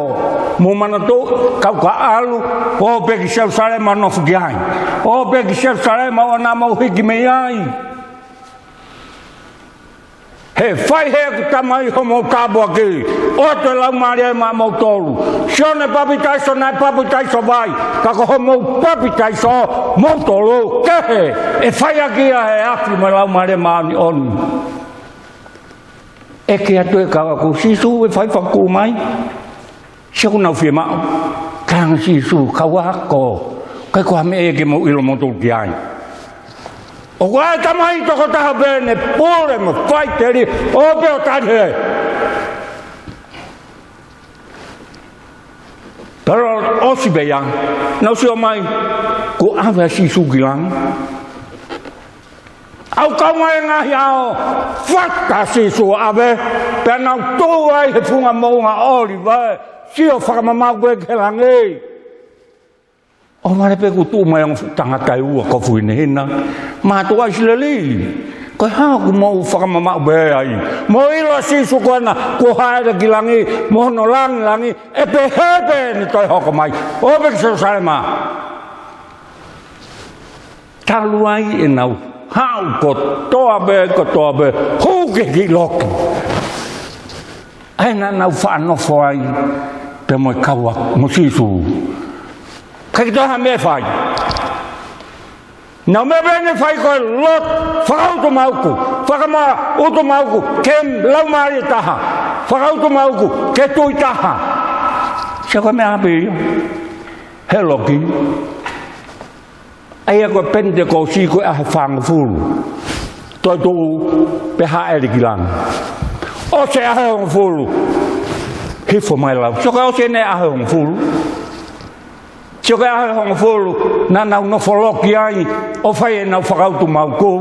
mou manatuʻi, kau ka ʻalu, ō pē ki Selusalema ʻo nofo ki ai. Ō pē ki Selusalema ʻoua naʻa mou hiki mei ai. He fai ʻe heʻeku Tamai homou tāpuaki, ʻoatu e Laumālie maʻamoutolu. Sione Papitaiso naʻe papitaiso vai, ka ko homou papitaiso moutolu kehe, ʻe fai ʻaki ia ʻe he afi mo e Laumālie Māʻoniʻoni. ʻEke atu e kau ako, Sīsū, ʻe fai fakakū mai. Sio, ʻoku nau fiemaʻu. Talaange ʻe Sīsū, kau ako, ʻikai ko ha meʻa ia ke mou ʻilo moutolu ki ai. ʻOku ʻi ai e Tamai toko taha pē ʻene pule mo faʻiteliha, ō pē ʻo tali hē. Pea ʻosi pē ia, nau sio mai, kuo ʻave ʻa Sīsū ki langi. ʻAu kau mai e ngaahi ʻao, fata Sīsū ʻave, pea nau tuʻu ai he funga moʻunga ʻŌlive, sio fakamamaʻu pē ki langi. ʻOmai pē kuo tuʻu mai e ongo fuʻu tangata ʻe ua kofu hinehina, mātuʻa ʻIsileli. Ko e hā ʻoku mou fakamamaʻu pē ai? Mou ʻilo ʻa Sīsū ko ena kuo hāʻele ki langi, mo hono langilangi, ʻe pehē pē ʻene toe hoko mai. ʻOua pē ki Selusalema. Talu ai ʻenau haʻu kotoa pē, kotoa pē, hū ki he kiʻi loki. ʻA ia naʻa nau faʻa nofo ai pea mo e kau ako mo Sīsū. ʻIkai ke toe ha meʻa ʻe fai. Nau meʻa pē ʻene fai ko e lotu, fakautuʻu maʻuku, fakautuʻu maʻuku ki he laumālie ʻe taha, fakautuʻu maʻuku ki he tui ʻe taha. Sio, ko e meʻa pē ia. He loki. ʻA ia ko e Penitekosi ko e ʻaho ʻe fāngofulu. Toetuʻu pea hāʻele ki langi. ʻOsi e ʻaho ʻe hongofulu, hifo mai e lau. Sio, ko e ʻosi eni e ʻaho ʻe hongofulu. Sio, ko e ʻaho ʻe hongofulu naʻa nau nofo loki ai ʻo fai ʻenau fakautuʻu maʻuku.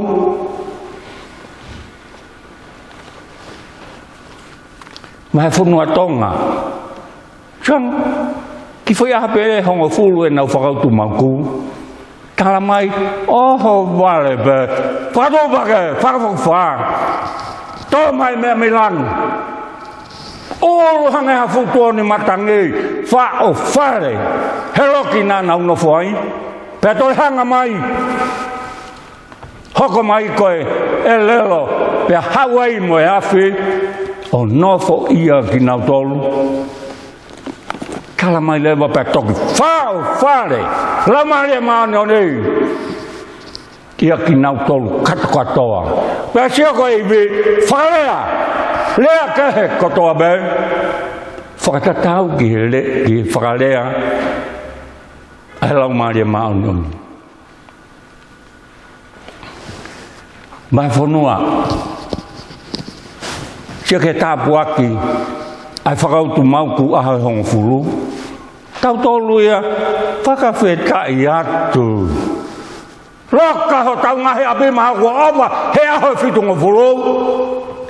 Mei he fonua Tonga. Sang, kiʻi foʻi ʻaho pē ʻe hongofulu ʻenau fakautuʻu maʻuku. Tala mai, ʻohovale pē, fakatupulaki, fakafokifā. Tō mai e meʻa mei langi. ʻUlu hangē ha fuʻu tuʻoni matangi, faʻofale he loki naʻa nau nofo ai. Pea toe hanga mai. Hoko mai ko e ʻelelo, pea haʻu ai mo e afi, ʻo nofoʻia kinautolu. Tala mai leva pea toki faʻofale, Laumālie Māʻoniʻoni, ʻia kinautolu kātoa kātoa. Pea sio ko e ivi, fakalea, lea kehe kotoa pē. Fakatatau ki he le-, ki he fakalea ʻa e Laumālie Māʻoniʻoni. Mei he fonua, sio ki he tāpuaki ʻa e fakautuʻu maʻuku ʻaho ʻe hongofulu. Tautolu ia, fakafetaʻi atu. Loka hotau ngaahi ʻapi mahalo kuo ʻova he ʻaho ʻe fitungofulu.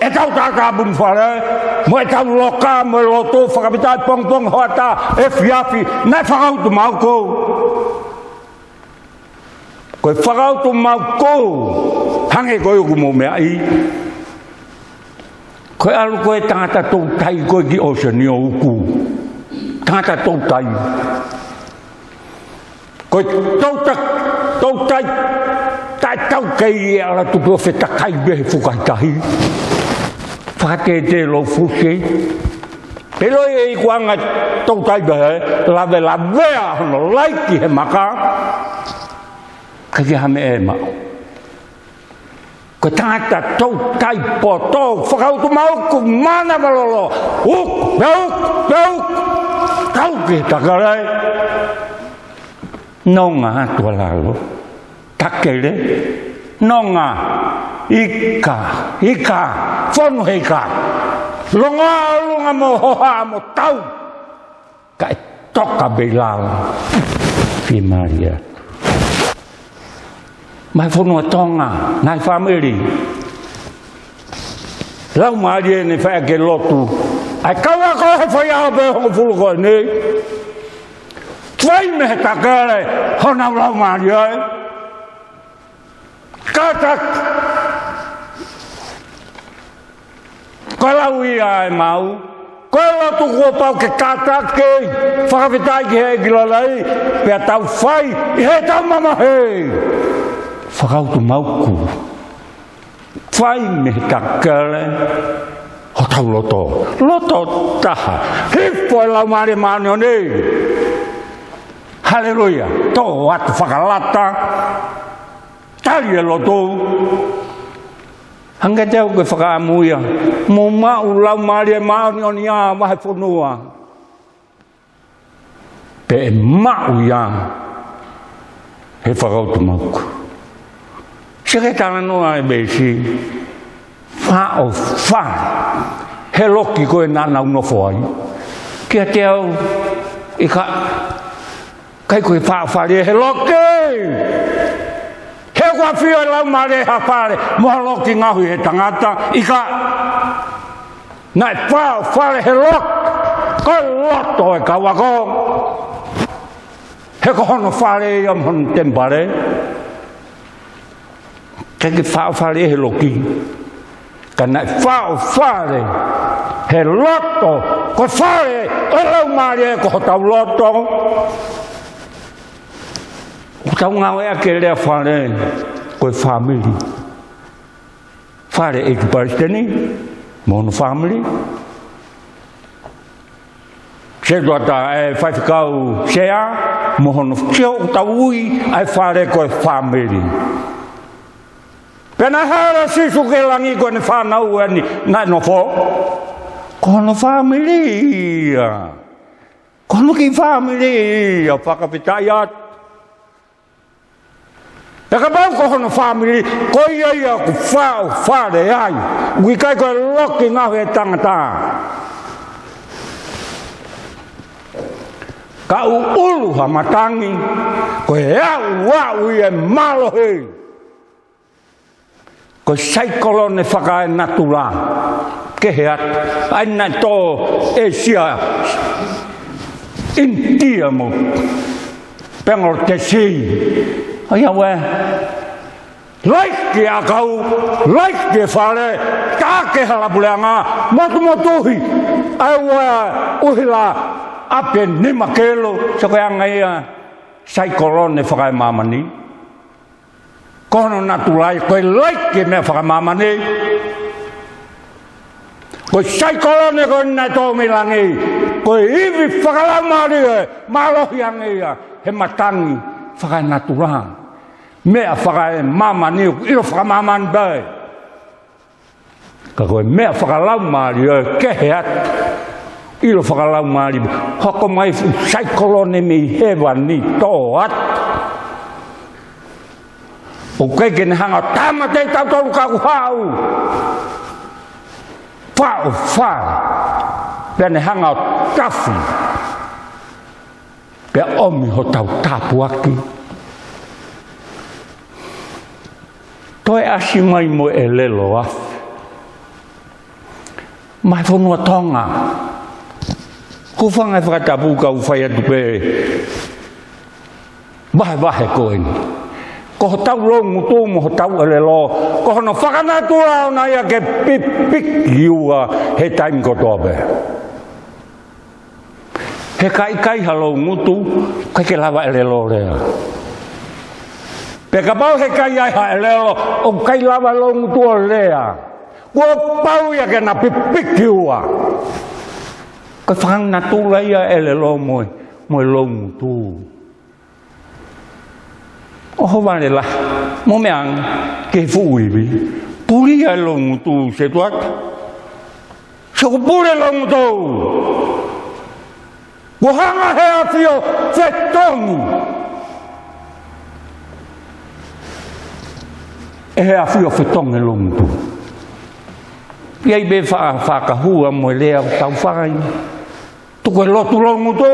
ʻEtau tātāpuni fale, mo ʻetau loka, mo e lotu, fakafetaʻi pongipongi, hoʻatā, efiafi, naʻe fakautuʻu maʻuku. Ko e fakautuʻu maʻuku, hangē ko ia ʻoku mou meaʻi. Ko e ʻalu ko ē tangata toutai ko ē ki ʻōseani ʻo uku. Tangata toutai. Ko e touta-, toutai, taʻetaukei e ʻalu atu pē ʻo fetakai pē he fukahi tahi. Fakatētē lou fusi. Pea ʻilo e ikuʻanga toutai pē, he lavelavea hono laiki he maka. ʻIkai ke ʻi ai ha meʻa ʻe maʻu. Ko e tangata toutai poto, fakautuʻu maʻuku, mānava lolo, uku, pea uku, pea uku. Tau ki he takele. Nonga atu ʻa lalo. Takele, nonga, ika, ika, fonu he ika. Longoaʻa ʻolunga mo hohaʻa mo tau. Kae toka pē ʻi lalo. Fiemālie atu. Mei he fonua Tonga, ngaahi fāmili. Laumālie naʻe fai ʻaki e lotu. ʻA e kau ako he fai ʻaho pē ʻe hongofulu ko eni. Fai mei he takele honau laumālie. Kātaki. Ko e lau ia ʻa e Mau. Ko e lotu kuo pau ke kātaki. Fakafetaʻi ki he ʻEiki Lelei. Pea tau fai ʻi heʻetau mamahi. Fakautuʻu maʻuku. Fai mei he takele hotau loto. Loto taha. Hifo e Laumālie Māʻoniʻoni. Haleluia. Tō atu fakalata. Tali e loto. Hangē te u ke fakaʻamu ia. Mou maʻu Laumālie Māʻoniʻoni ʻa vahefonua. Pea ʻe maʻu ia he fakautumaku. Sio ki he talanoa ʻa e veesi, faʻo fale he loki ko ē naʻa nau nofo ai. Kiate au, ʻikai, ʻikai ko e faʻo fale he loki. He ʻoku ʻafio e Laumālie ha fale mo ha loki ngaohi he tangata, ʻikai. Naʻe faʻo fale he loki, ko e loto e kau ako. He ko hono fale ia mo hono temipale. ʻIkai ke faʻo fale he loki. Ka naʻe faʻo fale he loto, ko e fale ʻo e Laumālie ko hotau loto. ʻOku tau ngāueʻaki e lea fale ko e fāmili. Fale ʻeiki palesiteni mo hono fāmili. Setuata ʻa e faifekau sea mo hono, sio ʻoku tau ui ʻa e fale ko e fāmili. Pea naʻe hala Sīsū ki langi ko ʻene fānau ʻe ni naʻe nofo. Ko hono fāmili ia. Ko hono kiʻi fāmili ia, fakafetaʻi atu. Pea kapau ko hono fāmili, ko ia ia ʻoku faʻo fale ai. ʻOku ʻikai ko e loki ngaohi he tangata. Ka ʻuʻulu ha matangi, ko e aʻu, aʻu ia e mālohi. Ko e saikolone fakaenatula. Kehe atu. ʻA ia naʻe tō ʻĒsia, ʻInitia mo Pengaloteisi. ʻA ia ʻoku laiki ʻakau, laiki fale, taʻaki e hala puleʻanga, motumotuhi. ʻA ia ʻoku ʻuhila ʻapi ʻe nima kilo, sio ko e anga ia saikolone fakaemāmani. Ko hono natula ia, ko e laiki e meʻa fakamāmani. Ko e saikolone ko ē naʻe tō mei langi, ko e ivi fakalaumālie, mālohi ange ia he matangi fakaenatula. Meʻa fakaemāmani, ʻilo fakamāmani pē. Ka ko e meʻa fakalaumālie ʻoku kehe atu. ʻIlo fakalaumālie. Hoko mai fuʻu saikolone mei hēvani tō atu. ʻOku ʻikai ke ne hanga ʻo tāmateʻi tautolu ka ʻoku haʻu. Faʻo fale. Pea ne hanga ʻo tafi. Pea ʻomi hotau tāpuaki. Toe ʻasi mai mo e ʻelelo afe. Mei he fonua Tonga. Hūfanga he fakatapu kau fai atu pē. Vahevahe ko eni. Ko hotau loungutu mo hotau ʻelelo. Ko hono fakanatula ʻoʻona ia ke pipiki ua he taimi kotoa pē. He ka ʻikai ha loungutu, ʻikai ke lava ʻelelo lea. Pea kapau he ʻikai ai ha ʻelelo, ʻoku ʻikai lava loungutu ʻo lea. Kuo pau ia ke na pipiki ua. Ko e fakanatula ia ʻelelo mo e, mo e loungutu. ʻOhovale lahi, mo meʻa ange ki he fuʻu ivi. Puli ʻa e loungutu, Setuata. Sio ʻoku pule loungutu. Kuo hanga he ʻAfio fetongi. ʻE he ʻAfio fetongi loungutu. ʻI ai pē fa-, fakahua mo e lea ʻoku tau fai. Tuku e lotu loungutu.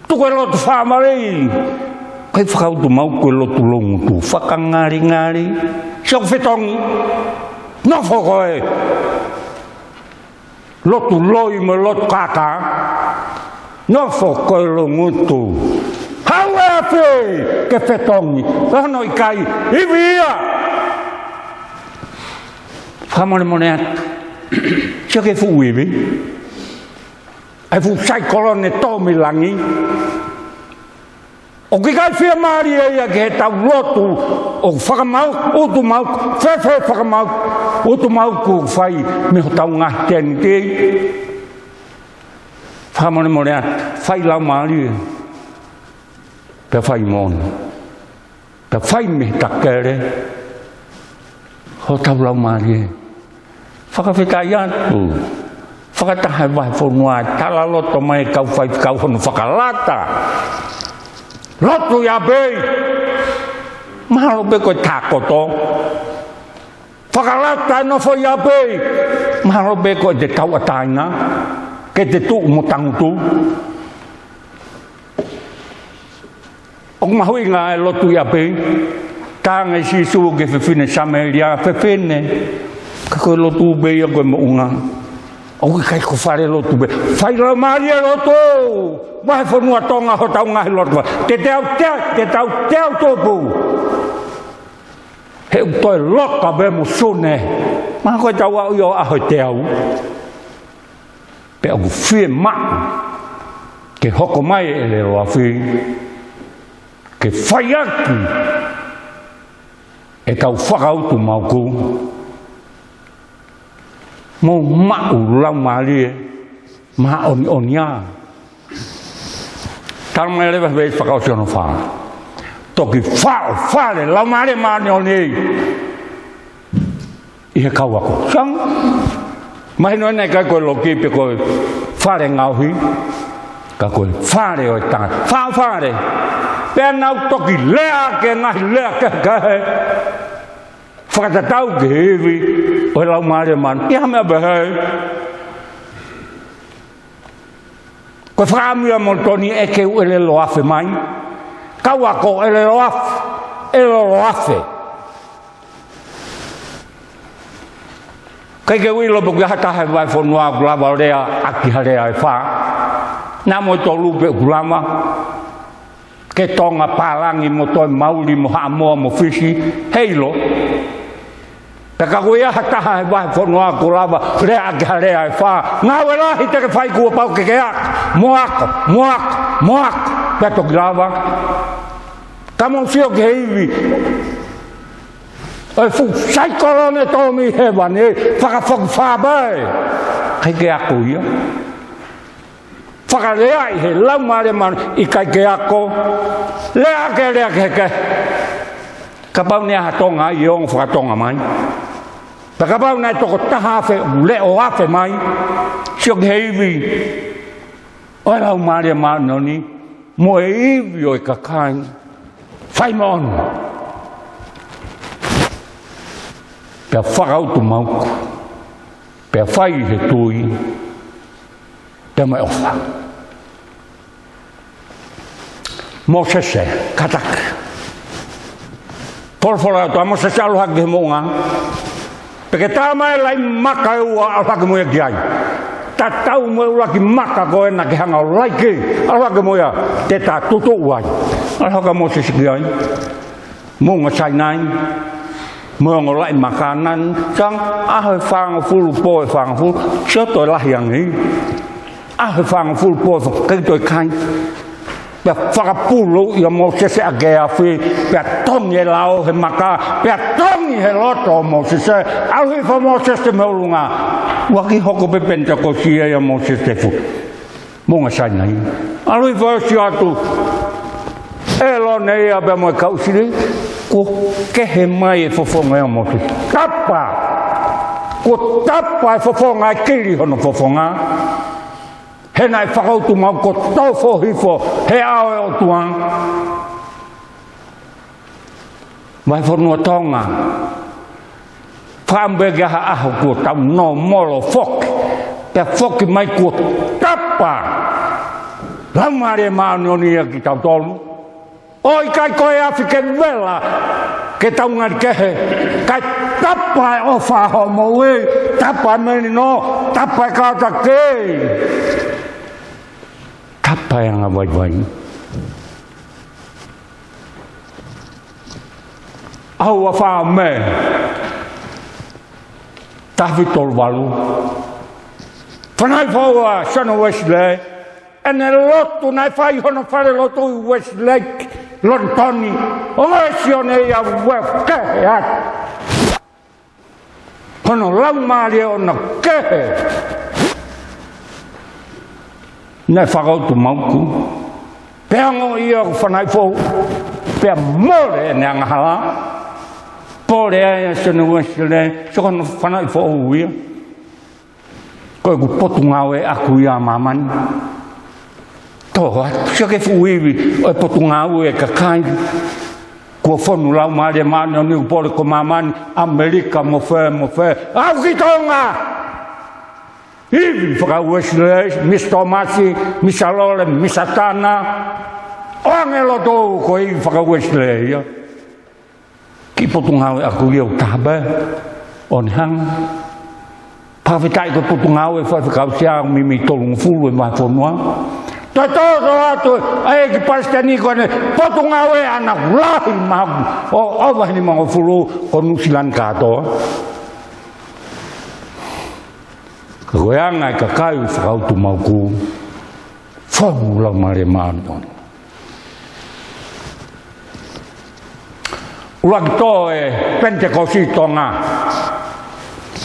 Tuku e lotu fāmili. ʻIkai fakautuutu maʻu ko e lotu loungutu. Fakangalingali. Sio ʻoku fetongi. Nofo ko e lotu loi mo e lotu kākā. Nofo ko e loungutu. Haʻu e ʻAfio ke fetongi. Hono ʻikai. Ivi ia. Fakamolemole atu. Sio ki he fuʻu ivi. ʻA e fuʻu saikolone tō mei langi. ʻOku ʻikai fiemālie ia ki heʻetau lotu, ʻOku fakamau, utu mau, fēfē fakamau, utu mau ʻoku fai mei hotau ngaahi tēniti. Fakamolemole ā, fai laumālie. Pea fai moʻoni. Pea fai mei he takele. Hotau laumālie. Fakafetaʻi atu. Fakataha e vahefonua, talaloto mai e kau faifekau hono fakalata. Lotu ʻi ʻapē. Mahalo pē ko e tākoto. Fakalata e nofo ʻi ʻapē. Mahalo pē ko e te tauʻatāina. Ke te tuʻu mo tangutu. ʻOku mahuʻinga e lotu ʻi ʻapē. Talaange ʻe Sīsū ki he fefine Samēlia, fefine. Ka ko e lotu pē ia ko e moʻunga. ʻOku ʻikai ko e fale lotu pē. Fai laumālie lotu. Vahefonua Tonga hotau ngaahi lotu. Te tau, te, te tau, te tau tupu. He ʻoku toe loka pē mo Sune. Mahalo ko e tau aʻu ʻi he ʻaho ʻe teau. Pea ʻoku fiemaʻu ke hoko mai e ʻelelo afi, ke faiʻaki e kau fakautu mauku, mo maʻu laumālie māʻoniʻoni ā. Talamai leva he veesi fakaʻosi hono fā. Toki faʻo fale laumālie māʻoniʻoni ʻi he kau ako. Sai. Mahino ʻeni ʻikai ko e loki pe ko e fale ngaohi. Ka ko e fale ʻo e tangata. Faʻo fale. Pea nau toki lea ki he ngaahi lea kehekehe. Fakatatau ki he ivi ʻo e laumālie māʻoniʻoni. ʻI ha meʻa pehē. Ko e fakaʻamu ia mo Toni ʻe ke u ʻelelo afe mai. Kau ako ʻelelo afe. ʻElelo afe. ʻIkai ke u ʻilo pe ʻoku ʻi ai ha taha he vahefonua ʻoku lava ʻo lea ʻaki ha lea ʻe fā. Naʻa mo e tolu pē ʻoku lava. Ke Tonga, pālangi mo toe Mauli mo Haʻamoa mo Fisi, heiʻilo. Pea ka ʻoku ʻi ai ha taha he vahefonua ʻoku lava lea ʻaki ha lea ʻe fā. Ngāue lahi te ke fai kuo pau ke ke ako, mo ako, mo ako, mo ako. Pea toki lava. Ka mou sio ki he ivi ʻo e fuʻu saikolone tō mei hēvani, fakafokifā pē. ʻIkai ke ako ia. Fakalea ʻi he laumālie māʻoniʻoni, ʻikai ke ako. Lea ke lea kehekehe. Kapau naʻe ʻi ai ha Tonga ʻi he ongo fakatonga mai. Pea kapau naʻe toko taha afe leʻo afe mai. Sio ki he ivi ʻo e laumālie māʻoniʻoni mo e ivi ʻo e kakai. Fai moʻoni. Pea fakautu mauku. Pea fai he tui. Pea mo e ʻofa. Mōsese, kātaki. Folofola ʻa e ʻOtua, Mōsese, ʻalu hake ki he moʻunga. Pea ke tā mai e laʻi maka ʻe ua, ʻalu hake mo ia ki ai. Tatau mo e ʻuluaki maka ko ena ke hanga ʻo laiki. ʻAlu hake mo ia, te ta tutuʻu ai. ʻAlu hake ʻa Mōsese ki ai. Moʻunga Sainai, mo e ongo laʻi maka naʻe, sai, ʻaho ʻe fāngofulu, pō ʻe fāngofulu, sio toe lahi ange. ʻAho ʻe fāngofulu, pō ʻe fā, ʻikai toe kai. Pea fakapulu ʻia Mōsese ʻaki e afi, pea tongi e lao he maka, pea tongi he loto ʻo Mōsese, ʻalu hifo ʻa Mōsese mei ʻolunga. ʻUluaki hoko pē Penitekosi ia ʻia Mōsese ʻe futu. Moʻunga Sainai. ʻAlu hifo ʻo sio atu. ʻĒlone ia pea mo e kau ʻIsileli. Kuo kehe mai e fofonga ʻo Mōsese. Tapa. Kuo tapa e fofonga, ʻe kili hono fofonga. He naʻe fakautu maʻu kuo tofo hifo he ʻao ʻo e ʻOtua. Vahefonua Tonga. Fakaʻamu pē ke ʻi ai ha ʻaho kuo tau nōmolo foki. Pea foki mai kuo tapa. Laumālie Māʻoniʻoni ʻia kitautolu. ʻOku ʻikai ko e afi ke vela ke tau ngali kehe. Kae tapa e ʻofa hoʻo moʻui. Tapa e melino. Tapa e kātaki. Tapa e anga vaivai. ʻAho ua fā ʻo Mē, taha fitu tolu valu. Fanauʻi foʻou ʻa Sione Uesilē, ʻene lotu naʻe fai hono fale lotu ʻi Westlake, Lonitoni, ʻo e Sione ia ʻoku kehe atu hono laumālie ʻoʻona kehe. Naʻe fakautu mauku, pea ongoʻi ia ko e fanauʻi foʻou, pea mole ʻene angahala. Pole ai ʻa Sione Uēsilē, sio ko hono fanauʻi foʻou ia. Ko ʻeku potungāue ʻaku ia ʻa māmani. Tō atu, sio ki he fuʻu ivi ʻo e potungāue ʻa e kakai. Kuo fonu Laumālie Māʻoniʻoni, pole ko māmani, ʻAmelika mo fē mo fē. Aʻu ki Tonga. Ivi faka-Uēsilē, Misa Tōmasi, Misa Lole, Misa Tana. ʻOange loto ko e ivi faka-Uēsilē ia. Kiʻi potungāue ʻaku ia ʻoku taha pē ʻo ne hanga. Fakafetaʻi ko e potungāue faifekau sea ʻoku meimei tolungofulu e vahefonua. Toe tōtō atu ʻa e ʻEiki Palesiteni ko ʻene potungāue ʻaʻana ʻoku lahi mahalo ʻo, ʻo vahe nimangofulu ko Nuʻusila ni kātoa. Ka ko e anga e kakai ʻoku fakautu mauku. Fonu Laumālie Māʻoniʻoni. ʻUluaki tō e Penitekosi Tonga.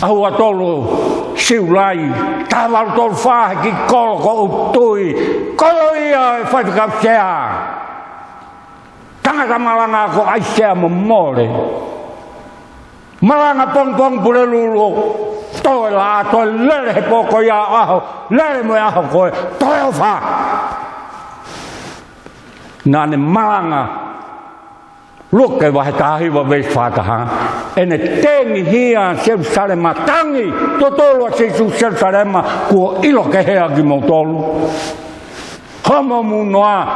ʻAho ua tolu Siulai, taha valu tolu fā he kiʻi kolo ko ʻUtui. Kolo ia e faifekau sea. Tangata malanga ko ʻAisea Momole. Malanga pongipongi, Pulelulu, toe laʻā, toe lele he pō ko ia ʻo ʻaho, lele mo e ʻaho ko ē, toe ʻofa. Naʻa ne malanga, Luke vahe taha hiva veesi fā taha, ʻene tengihia Selusalema, tangi totolu ʻa Sīsū Selusalema, kuo ʻilo kehe ʻa kimoutolu. Hoʻomou mou noa,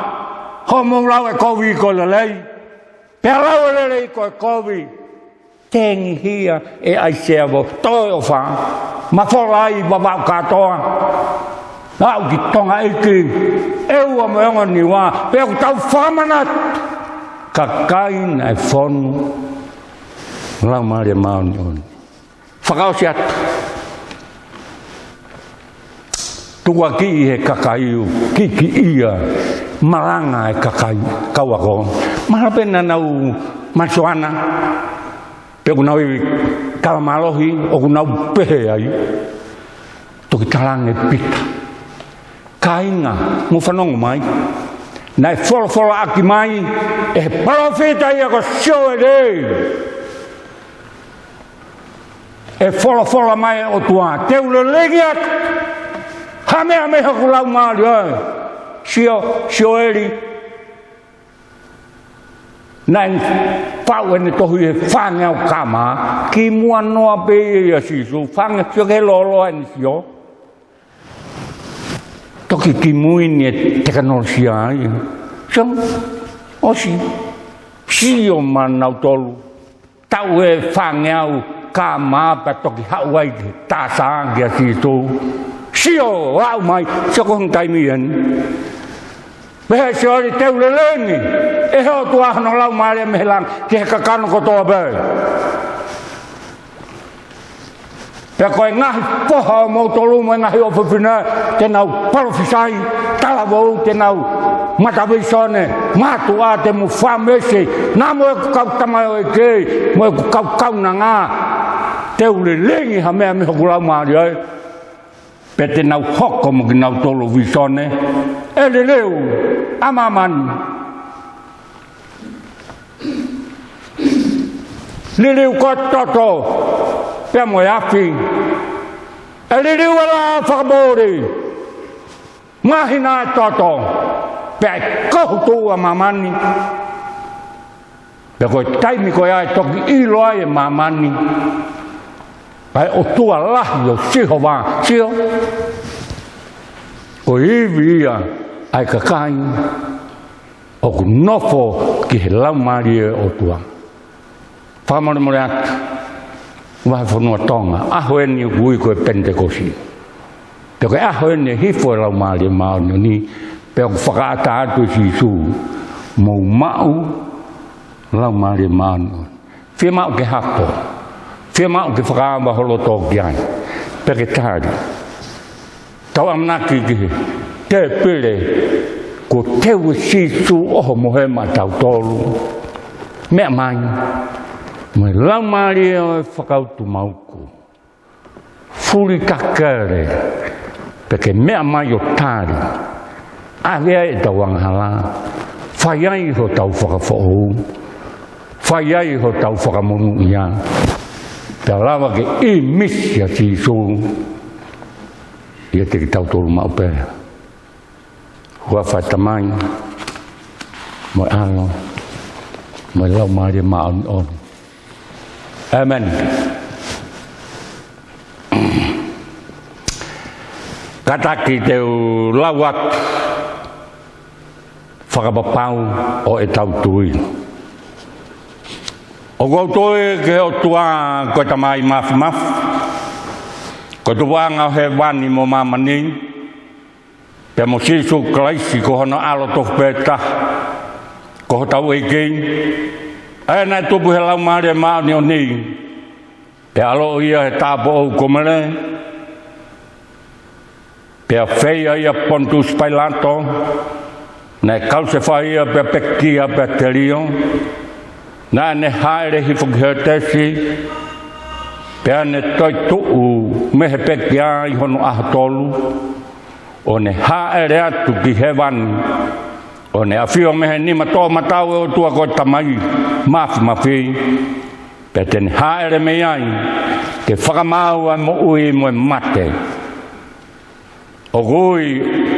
hoʻomou lau e kovi ko e lelei, pea lau e lelei ko e kovi. Tengihia ʻe ʻAisea ʻo toe ʻofa. Mafola ai Vavaʻu kātoa. Aʻu ki Tonga ʻEiki, ʻEua mo e Ongo Niua, pea ʻoku tau fakamanatu. Kakai naʻe fonu Laumālie Māʻoniʻoni. Fakaʻosi atu. Tukuakiʻi he kakai ʻoku kiʻi kiʻi ia, malanga e kakai kau ako. Mahalo pē naʻa nau masiʻoana, pe ʻoku nau ivi kala mālohi, ʻoku nau pehē ai. Toki talaange ʻe Pita. Kāinga, mou fanongo mai. Naʻe folofolaʻaki mai ʻe he palōfita ia ko Sioeli. ʻE folofola mai e ʻOtua, te u lelei atu ha meʻa mei hoku Laumālie. Sio, Sioeli. Naʻe faʻu ʻene tohi he fāngeau kaama, kimuʻa noa pē ia ʻia Sīsū, fānge sio ki he lōloa ʻene sio. Toki kimui ni e tekinolosia ai. Sio, ʻosi. Sio maʻanautolu. Taʻu ʻe fāngeau kaama pea toki haʻu ai ki he tāsā kia Sīsū. Sio, aʻu mai, sio ko hono taimi eni. Pehē ʻe Sioeli te u lelei ange, ʻe he ʻOtua hono Laumālie mei he langi, ki he kakano kotoa pē. Pea ko e ngaahi foha ʻo moutolu mo e ngaahi ʻofefine, te nau palōfisai, talavou, te nau mata vīsone, mātuʻa te mou fāmese, naʻa mo ʻeku kau tamaioʻeiki, mo ʻeku kau kaunanga, te u lelei ange ha meʻa mei hoku Laumālie. Pea te nau hoko mo kinautolu vīsone, ʻe liliu ʻa māmani. Liliu ko e toto, pea mo e afi. ʻE liliu e laʻā fakamoʻui. Māhina e toto, pea ʻe kohu tuʻu ʻa māmani. Pea ko e taimi ko ia ʻe toki ʻilo ai ʻe māmani. ʻA e ʻOtua lahi ʻo Sihova, sio. Ko e ivi ia ʻa e kakai ʻoku nofo ki he Laumālie ʻo e ʻOtua. Fakamolemole atu, vahefonua Tonga, ʻaho eni ʻoku ui ko e Penitekosi. Pea ko e ʻaho eni ʻe hifo e Laumālie Māʻoniʻoni, pea ʻoku fakaʻatā atu ʻe Sīsū, mou maʻu Laumālie Māʻoniʻoni. Fiemaʻu ke hako, fiemaʻu ke fakaava ho loto ki ai, pea ke tali. Tau ʻamanaki ki he tēpile Kuo teu ʻe Sīsū ʻo ʻoho mo hē maʻatautolu. Meʻa mai mo e Laumālie ʻo e fakautumaʻuku. Fuli takele, pea ke meʻa mai ʻo tali. ʻAve ai ʻetau angahala. Fai ai hotau fakafoʻou. Fai ai hotau fakamonūʻia. Pea lava ke ʻīmisi ʻa Sīsū ʻiate kitautolu maʻu pē. Huafa ʻo e Tamai, mo e ʻAlo, mo e Laumālie Māʻoniʻoni. ʻĒmeni. Kātaki te u lau atu fakapapau ʻo ʻetau tui. ʻOku ou tui ki he ʻOtua ko e Tamai Māfimafi, ko e Tupuʻanga ʻo hēvani mo māmani, pea mo Sīsū Kalaisi ko hono ʻAlo tofu pē taha, ko hotau ʻEiki, ʻa ia naʻe tupu ʻi he Laumālie Māʻoniʻoni, pea ʻaloʻi ia he tāupoʻou ko Mele, pea feia ʻia Ponitusi Pailato, naʻe kalusefai ia pea pekia pea telio, naʻa ne hāʻele hifo ki Hētesi, pea ne toetuʻu mei he pekia ʻi hono ʻaho tolu, ʻo ne hāʻele atu ki hēvani, ʻo ne ʻafio mei he nima toʻomataʻu ʻo e ʻOtua ko e Tamai Māfimafi, pea te ne hāʻele mei ai ke fakamaau ʻa e moʻui mo e mate. ʻOku ou,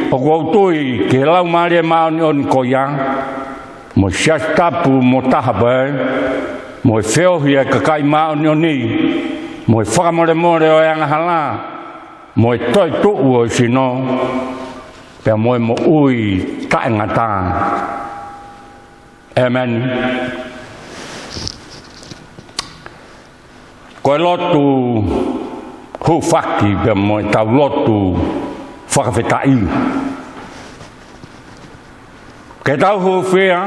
ʻoku ou tui ki he Laumālie Māʻoniʻoni ko ia, mo e Siasi Tapu mo Taha pē, mo e feohi ʻa e kakai māʻoniʻoni, mo e fakamolemole ʻo e angahala, mo e toetuʻu ʻo e sino, pea mo e moʻui taʻengata. ʻĒmeni. Ko e lotu hūfaki pea mo ʻetau lotu fakafetaʻi. Ke tau hūfia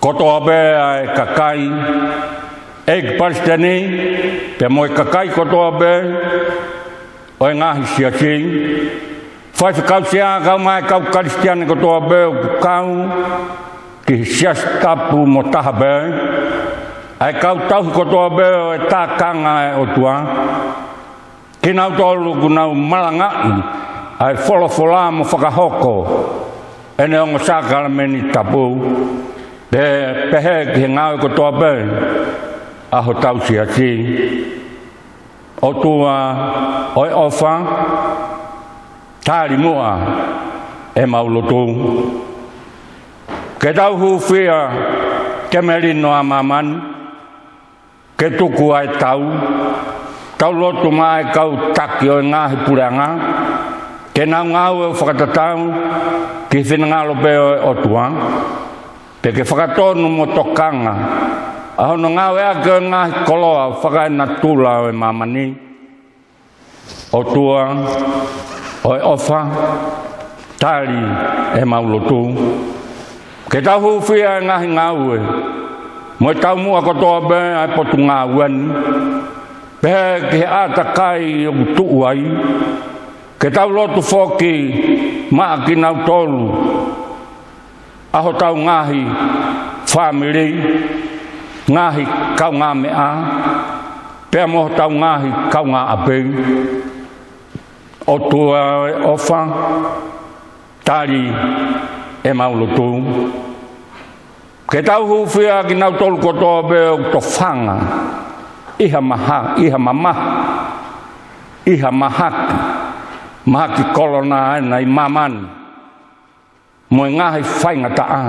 kotoa pē ʻa e kakai, ʻeiki palesiteni, pea mo e kakai kotoa pē ʻo e ngaahi siasi, faifekau sea, kau mai kau Kalisitiane kotoa pē ʻoku kau ki he Siasi Tapu mo Taha pē, ʻa e kau tauhi kotoa pē ʻo e tākanga ʻa e ʻOtua, kinautolu ʻoku nau malangaʻi ʻa e folofola mo fakahoko ʻene ongo sākalamēniti tapu, pe-, pehē ki he ngāue kotoa pē ʻa hotau siasi. ʻOtua ʻo e ʻofa, tali muʻa ʻemau lotu. Ke tau hūfia ki he melino ʻa māmani, ke tuku ʻa e tau, tau lotu maʻa e kau taki ʻo e ngaahi puleʻanga, ke nau ngāue ʻo fakatatau ki he finangalo pē ʻo e ʻOtua, pea ke fakatonu mo tokanga ʻa hono ngāueʻaki ʻo e ngaahi koloa fakaenatula ʻo e māmani. ʻOtua ʻo e ʻofa, tali ʻemau lotu. Ke tau hūfia ʻa e ngaahi ngāue mo e taumuʻa kotoa pē ʻa e potungāue ni, pehē ki he ʻātakai ʻoku tuʻu ai. Ke tau lotu foki maʻa kinautolu ʻa hotau ngaahi fāmili, ngaahi kaungāmeʻa, pea mo hotau ngaahi kaungāʻapi. ʻOtua ʻo e ʻofa, tali ʻemau lotu. Ke tau hūfia kinautolu kotoa pē ʻoku tofanga ʻi ha maha, ʻi ha mamahi, ʻi ha mahaki, mahaki kolona ʻa ena ʻi māmani, mo e ngaahi faingataʻa.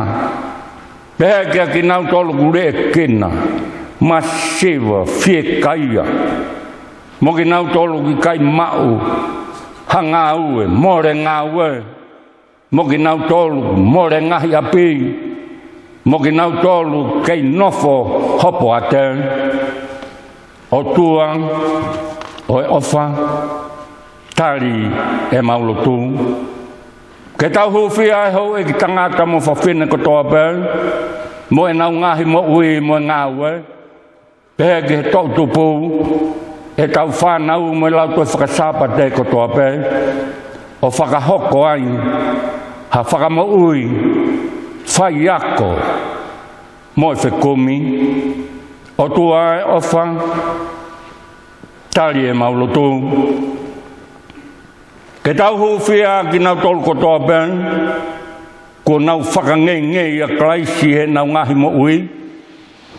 Pehē kia kinautolu ʻoku liʻekina, masiva, fiekaia, mo kinautolu ʻoku ʻikai maʻu ha ngāue, mole ngāue, mo kinautolu mole ngaahi ʻapi, mo kinautolu kei nofo hopoate. ʻOtua ʻo e ʻofa, tali ʻemau lotu. Ke tau hūfia ʻa e houʻeiki tangata mo fafine kotoa pē, mo ʻenau ngaahi moʻui mo e ngāue, pehē ki he toʻutupu, ʻetau fānau mo e lautohi fakasāpate kotoa pē, ʻo fakahoko ai ha fakamoʻui, faiako, mo e fekumi. ʻOtua ʻofa, tali ʻemau lotu. Ke tau hūfia kinautolu kotoa pē kuo nau fakangeingei ʻia Kalaisi heʻenau ngaahi moʻui,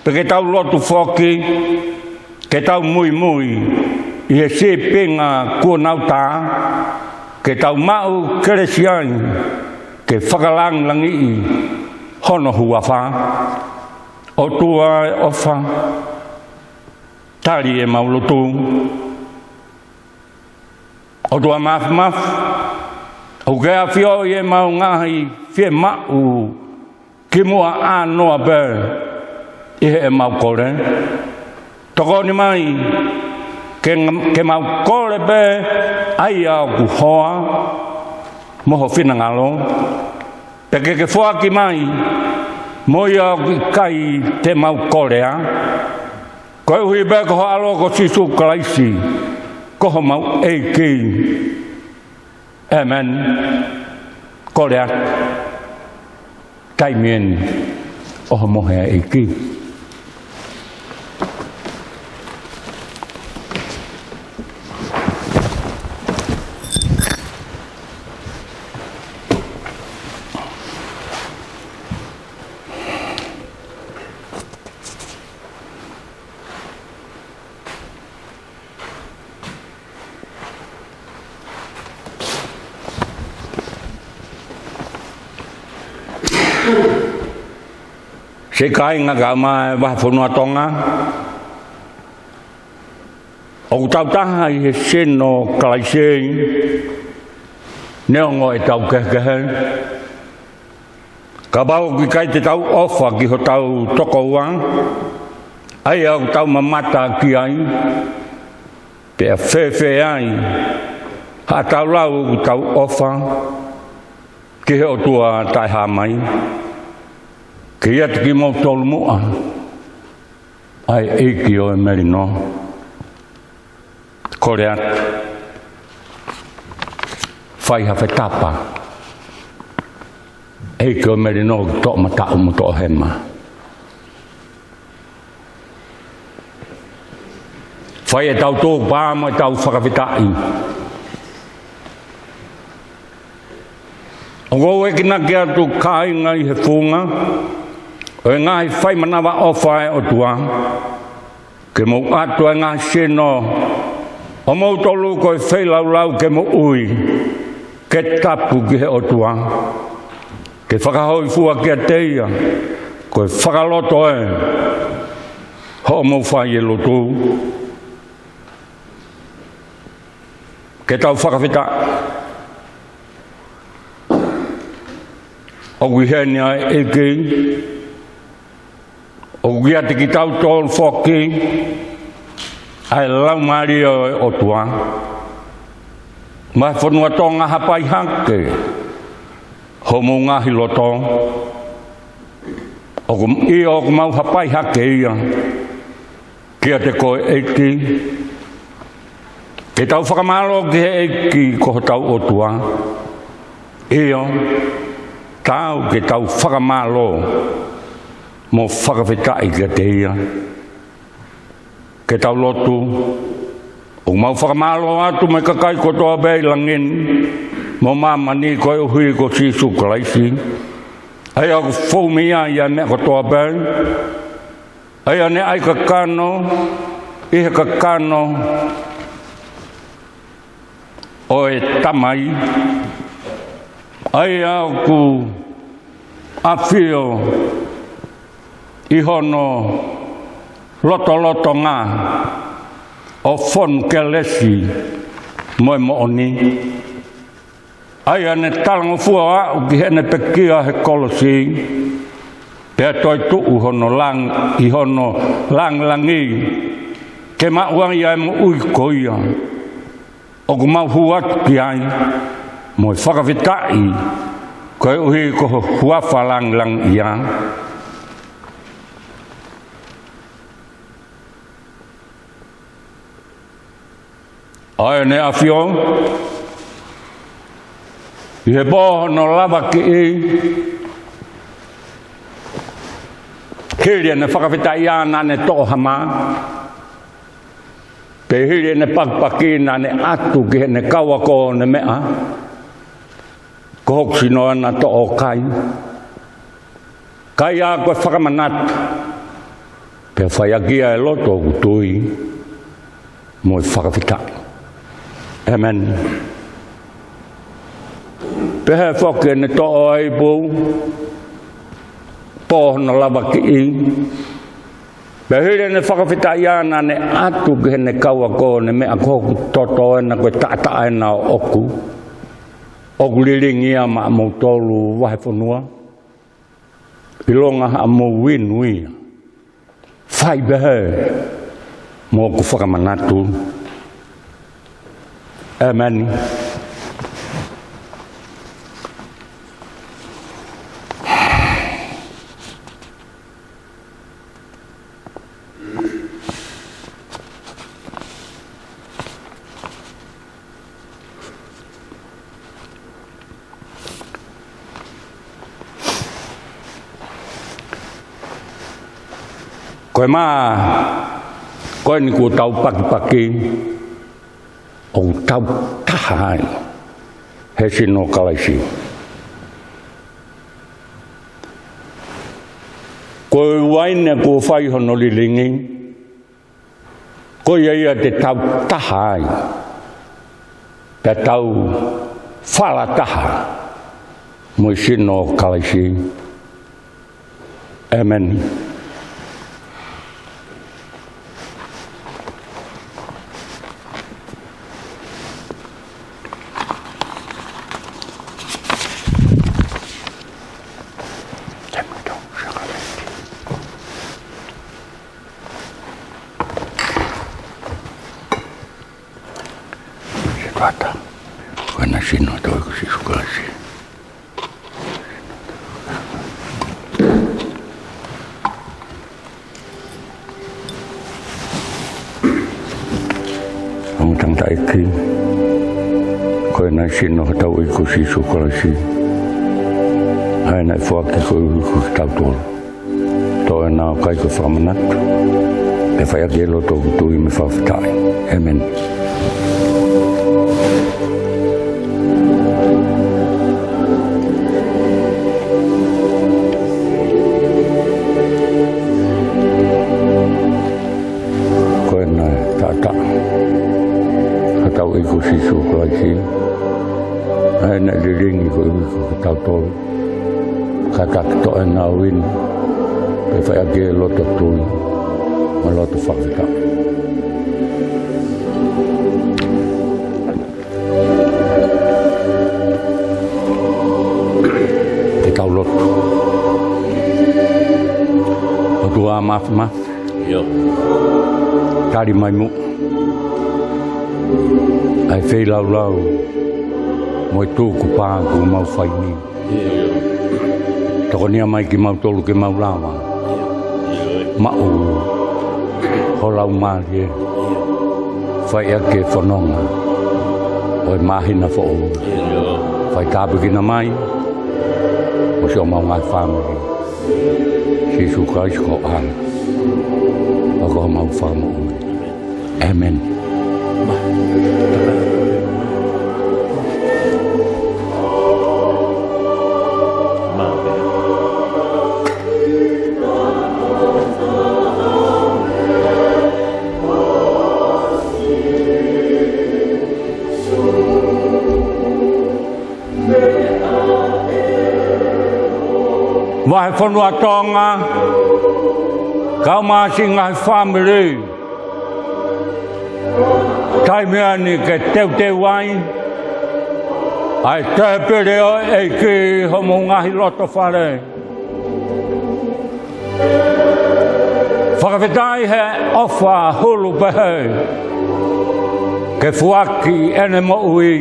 pea ke tau lotu foki ke tau muimui ʻi he sīpinga kuo nau tā, ke tau maʻu kelesi ai ke fakalangilangiʻi hono huafa. ʻOtua ʻofa, tali ʻemau lotu. ʻOtua Māfimafi, ʻoku ke ʻafioʻi ʻemau ngaahi fiemaʻu kimuʻa ʻānoa pē ʻi heʻemau kole. Tokoni mai ke, ke mau kole pē ʻa ia ʻoku hoa mo ho finangalo, pea ke ke foaki mai mo ia ʻoku ʻikai te mau kolea, koeʻuhi pē ko ho ʻAlo ko Sīsū Kalaisi, ko homau ʻEiki. ʻĒmeni. Kole atu. Taimi eni ʻo hoʻo mohe ʻEiki. Siʻi kāinga kae ʻumaʻā e vahefonua Tonga, ʻoku tau taha ʻi he sino ʻo Kalaisi, neongo ʻetau kehekehe. Kapau ʻoku ʻikai te tau ʻofa ki hotau tokoua, ʻa ia ʻoku tau mamata ki ai, pea fēfē ai haʻatau lau ʻoku tau ʻofa ki he ʻOtua taʻehāmai? Ke ʻiate kimoutolu muʻa ʻa e ʻEiki ʻo e melino. Kole atu. Fai ha fetapa. ʻEiki ʻo e melino, toʻomataʻu mo toʻohema. Fai ʻetau tōpā mo ʻetau fakafetaʻi. ʻOku ou ekinaki atu kāinga ʻi he funga ʻo e ngaahi fai manavaʻofa ʻa e ʻOtua. Ke mou ʻatu ʻa e ngaahi sino ʻomoutolu ko e feilaulau ke moʻui, ke tapu ki he ʻOtua. Ke fakahōifua kiate ia, ko e fakaloto ē hoʻomou fai e lotu. Ke tau fakafetaʻi. ʻOku ʻi heni ʻa e ʻEiki, ʻoku ʻiate kitautolu foki ʻa e Laumālie ʻo e ʻOtua. Maʻa e fonua Tonga, hapai hake homou ngaahi loto. ʻOku, ʻio, ʻoku mau hapai hake ia kiate koe ʻEiki. Ke tau fakamālō ki he ʻEiki ko hotau ʻOtua. ʻIo, taau ke tau fakamālō mo fakafetaʻi kiate ia. Ke tau lotu. ʻOku mau fakamālō atu mo e kakai kotoa pē ʻi langi ni mo māmani koeʻuhi ko Sīsū Kalaisi, ʻa ia ʻoku fou mei ai ʻa e meʻa kotoa pē. ʻA ia naʻe ʻai kakano ʻi he kakano ʻo e Tamai, ʻa ia ʻoku ʻafio ʻi hono lotolotonga ʻo fonu kelesi mo e moʻoni. ʻA ia naʻe talangofua ʻo aʻu ki heʻene pekia he kolosi, pea toetuʻu hono lang-, ʻi hono langilangi, ke maʻu ai ʻa e moʻui ko ia ʻoku mau hū atu ki ai mo e fakafetaʻi, koeʻuhi ko ho huafa langilangiʻia. ʻA ia naʻe ʻafio ʻI he pō hono lavakiʻi, hili ʻene fakafetaʻia naʻa ne toʻo ha mā, pea hili ʻene pakipaki naʻa ne ʻatu ki heʻene kau ako ʻo ne meʻa, ko hoku sino ena toʻo ʻo kai. Kai ā ko e fakamanatu, pea fai ʻaki ia ʻa e loto ʻoku tui mo e fakafetaʻi. ʻĒmeni. Pehē foki ʻene toʻo ʻa e ipu, pō hono lavakiʻi, pea hili ʻene fakafetaʻia naʻa ne ʻatu ki heʻene kau ako ʻo ne meʻa, ko hoku toto ena, ko e taʻataʻa ena ʻoʻoku, ʻoku lilingi ia maʻamoutolu vahefonua. ʻIlonga haʻamou inu ia, fai pehē mo hoku fakamanatu. ʻĒmeni. Ko e mā ko eni kuo tau pakipaki, ʻoku tau taha ai he sino ʻo Kalaisi. Ko e uaine kuo fai hono lilingi, ko ia ia te tau taha ai, pea tau falataha mo e sino ʻo Kalaisi. ʻĒmeni. Sētuata, ko ena sino ʻo hotau ʻEiki ko Sīsū Kalaisi. Ongo tangataʻeiki, ko ena sino ʻo hotau ʻEiki ko Sīsū Kalaisi, ʻa ia naʻe foaki koeʻuhi ko kitautolu. Toʻo ena ʻo kai ko e fakamanatu, pea fai ʻaki e loto ʻoku tui mo e fakafetaʻi. ʻĒmeni. Ko ena taʻataʻa hotau ʻEiki ko Sīsū Kalaisi, ʻa ia naʻe lilingi koeʻuhi ko kitautolu. Kātaki toʻo ena ʻo inu, pea fai ʻaki e loto tui mo e loto fakafetaʻi. Ke tau lotu. ʻOtua Māfimafi, ʻio, tali mai muʻa ʻa e feilaulau mo e tukupā kuo mau fai ni. Tokonia mai kimautolu ke mau lava maʻu ho Laumālie, fai ʻaki e fononga ʻo e māhina foʻou. Fai tāpuekina mai ʻa siʻomau ngaahi fāmili. Sīsū Kalaisi ko ho ʻAlo, ʻa ia ko homau Fakamoʻui. ʻĒmeni. Vahefonua Tonga, kau mai siʻi ngaahi fāmili, taimi eni ke teuteu ai ʻa e tēpile ʻo e ʻEiki ʻi homou ngaahi loto fale. Fakafetaʻi he ʻofa hulu pehē ke foaki ʻene moʻui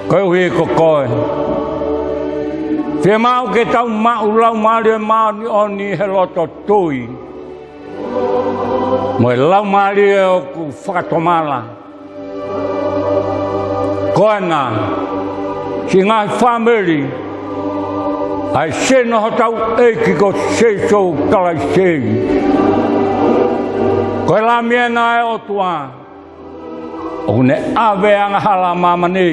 koeʻuhi ko koe. Fiemaʻu ke tau maʻu Laumālie Māʻoniʻoni he loto tui mo e laumālie ʻoku fakatomala. Ko ena siʻi ngaahi fāmili ʻa e sino hotau ʻEiki ko Sīsū Kalaisi. Ko e Lami ena ʻa e ʻOtua ʻoku ne ʻave angahala ʻa māmani.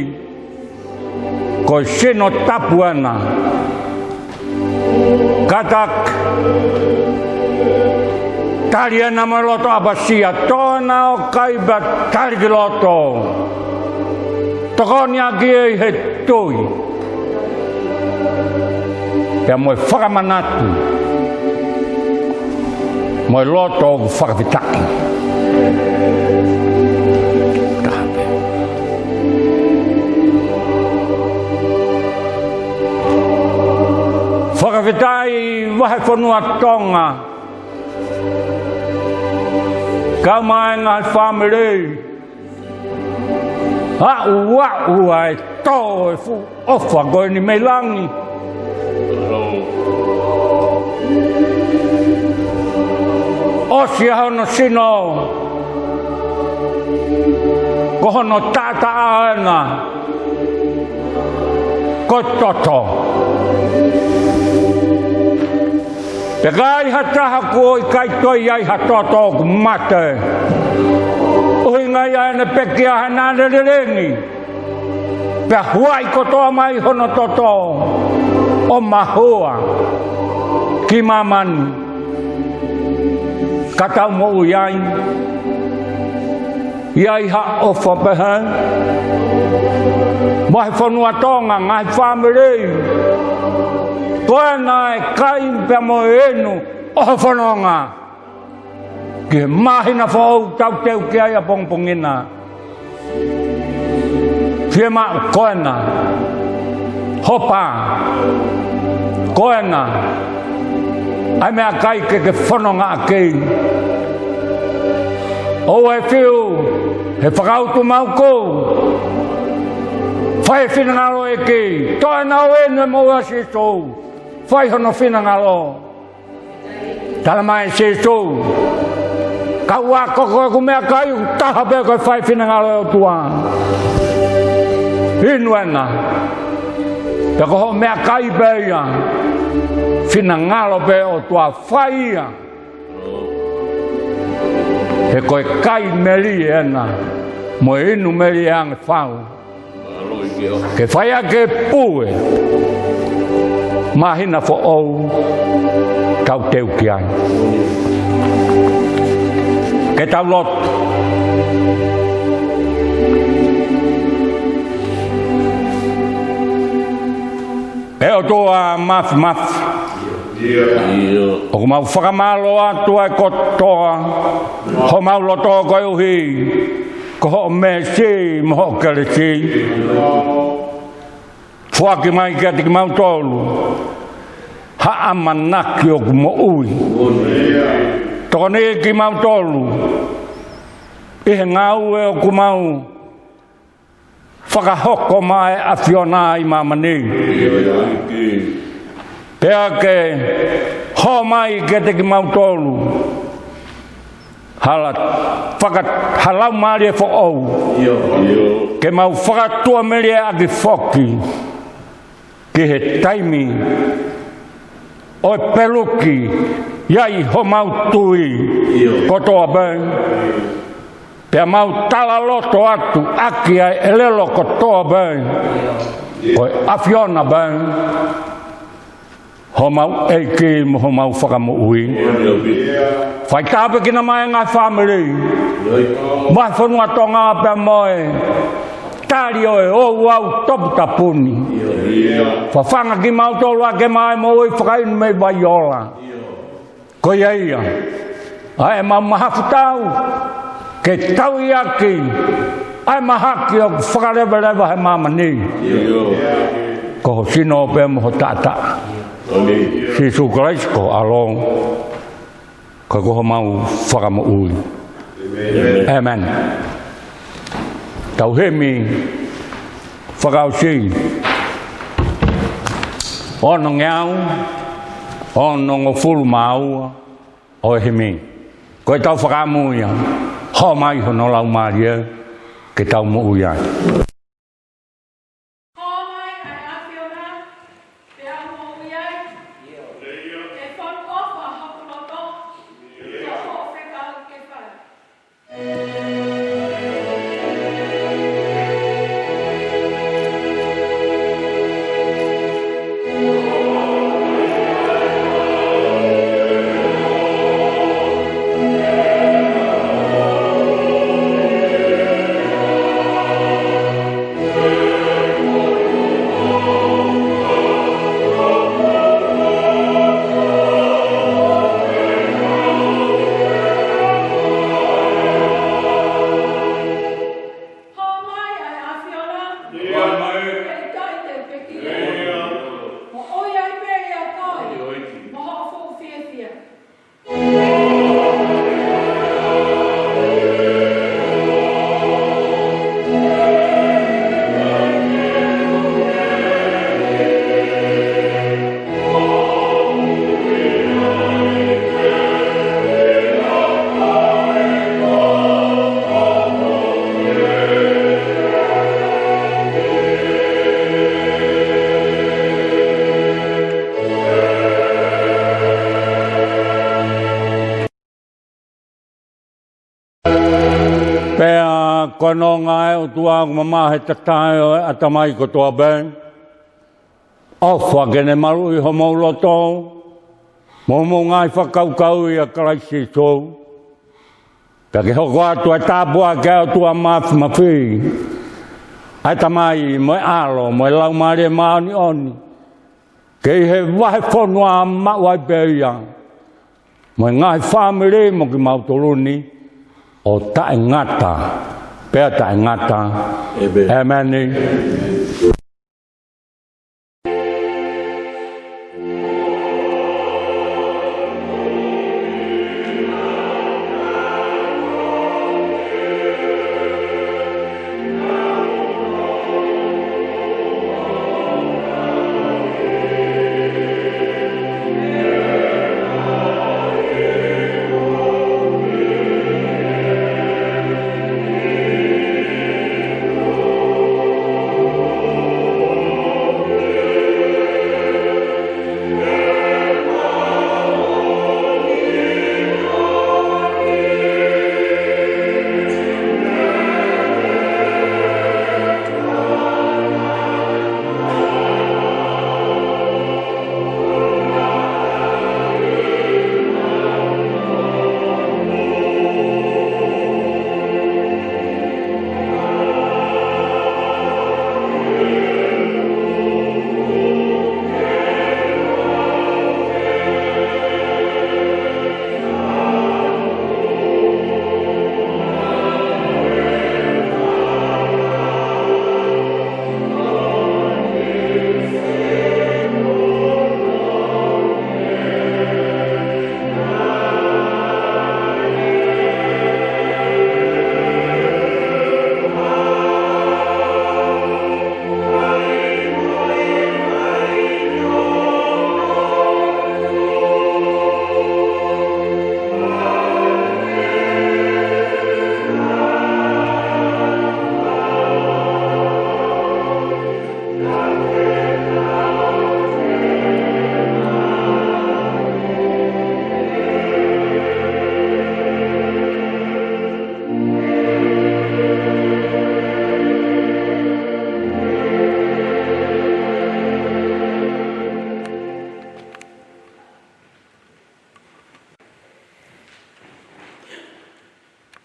Ko e sino tapu ena. Kātaki, tali ena mo e loto ʻapasia, tō ena ʻo kai pea tali ki loto. Tokoni ʻaki ʻi he tui pea mo e fakamanatu mo e loto ʻoku fakafetaʻi. Taha pē. Fakafetaʻi vahefonua Tonga. Kau mai ngaahi fāmili. Aʻu, aʻu ʻa e tō e fuʻu ʻofa ko eni mei langi. ʻOsi ʻa hono sino, ko hono taʻataʻa ena ko e toto. Pea ka ai ha taha kuo ʻikai toe ʻi ai ha toto, ʻoku mate. ʻUhinga ia ʻene pekia he naʻa ne lelei ni. Pea huaʻi kotoa mai hono toto ʻo mahua ki māmani ka tau moʻui ai. ʻI ai ha ʻofa pehē? Vahefonua Tonga, ngaahi fāmili. Ko ena e kai pea mo e inu ʻo ho fononga ki he māhina foʻou tau teu ki ai ʻapongipongi na. Fiemaʻu ko ena. Hopa. Ko ena ʻa e meʻakai ke ke fononga ʻaki. ʻOua ʻe fiu he fakautu mau kou. Fai e finangalo ʻEiki. Tō ena ʻo inu e moʻui ʻa Sīsū. Fai hono finangalo. Tala mai ʻe Sīsū, kau ā ko ʻeku meʻakai ʻoku taha pē, ko e fai finangalo ʻo e ʻOtua. Inu ena. Pea ko hoʻo meʻakai pē ia. Finangalo pē ʻo e ʻOtua, fai ia. He ko e kai melie ena mo e inu melie ange fau. Ke fai ʻaki e pue māhina foʻou tau teu ki ai. Ke tau lotu. ʻE ʻOtua Māfimafi, ʻoku mau fakamālō atu ai kotoa homau loto koeʻuhi ko hoʻo meesi mo hoʻo kelesi. Foaki mai kiate kimautolu ha ʻamanaki ʻoku moʻui. Tokoniʻi kimautolu ʻi he ngāue ʻoku mau fakahoko maʻa e ʻAfiona ʻi māmani. Pea ke hō mai kiate kimautolu ha la-, faka-, ha laumālie foʻou. Ke mau fakatuʻamelie ʻaki foki ki he taimi ʻo e peluki ʻi ai homau tui kotoa pē. Pea mau talaloto atu ʻaki ʻa e ʻelelo kotoa pē. Ko e ʻAfiona pē homau ʻEiki mo homau Fakamoʻui. Fai tāpuekina mai e ngaahi fāmili, vahefonua Tonga pea mo e tali ʻo e ouau toputapu ni. Fafanga kimautolu ʻaki e moʻui fakainu mei vai ola. Ko ia ia ʻa e mau mahafu tau ke tauʻi ʻaki ʻa e mahaki ʻoku fakaleveleva he māmani. Ko ho sino pē mo ho taʻataʻa. Sīsū Kalaisi ko ho ʻAlo, ko homau Fakamoʻui. ʻĒmeni. Tau himi fakaʻosi. Onongeau onongofulu mā ua ʻo e himi. Ko e tau fakaʻamu ia, hō mai hono Laumālie ke tau moʻui ai. Pea ko e nonga ʻe ʻOtua ʻoku mamaʻo he tatae ʻo e ʻatamai kotoa pē, ʻofa ke ne maluʻi homou loto, mo hoʻomou ngaahi fakakaukau ʻia Kalaisi Sīsū. Pea ke hoko atu ʻa e tāpuaki ʻa e ʻOtua Māfimafi, ʻa e Tamai mo e ʻAlo mo e Laumālie Māʻoniʻoni, ke ʻi he vahefonua maʻu ai pē ia, mo e ngaahi fāmili mo kimautolu ni, ʻo taʻengata pea taʻengata. ʻĒmeni. ʻĒmeni.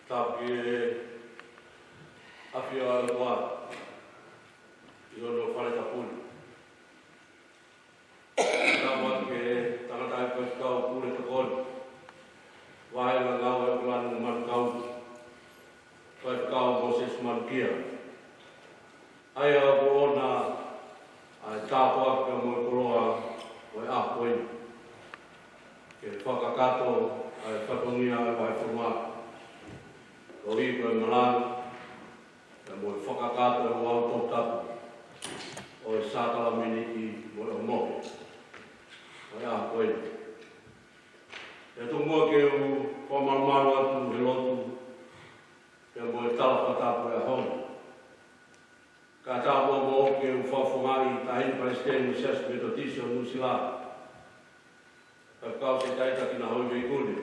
Tapu ki he ʻafio ʻa e ʻOtua ʻi hono fale tapu ni. Tapu atu ki he tangataʻeiki faifekau pule tokoni, vahe ngāue ʻa ʻOkalani Manukau, Faifekau Mōsese Manukia. ʻA ia ʻoku ʻoʻona ʻa e tāpuaki mo e koloa ʻo e ʻaho ko eni, ke fakakakato ʻa e fatongia ʻo e vahefonua, koeʻuhi ko e malanga, pea mo e fakakakato ʻo e ouau toputapu ʻo e sākalamēniti mo e ʻohomohe ʻo e ʻaho ko eni. Pea tuku muʻa ke u fakamalumalu atu he lotu pea mo e tala fakatapu ʻo e ʻaho ni. Kae ʻatā muʻa moʻoku ke u fakafofongaʻi Taʻahine Palesiteni ʻo e Siasi Metotisi ʻo Nuʻusila, Faifekau Setaita Kinahoiveikune.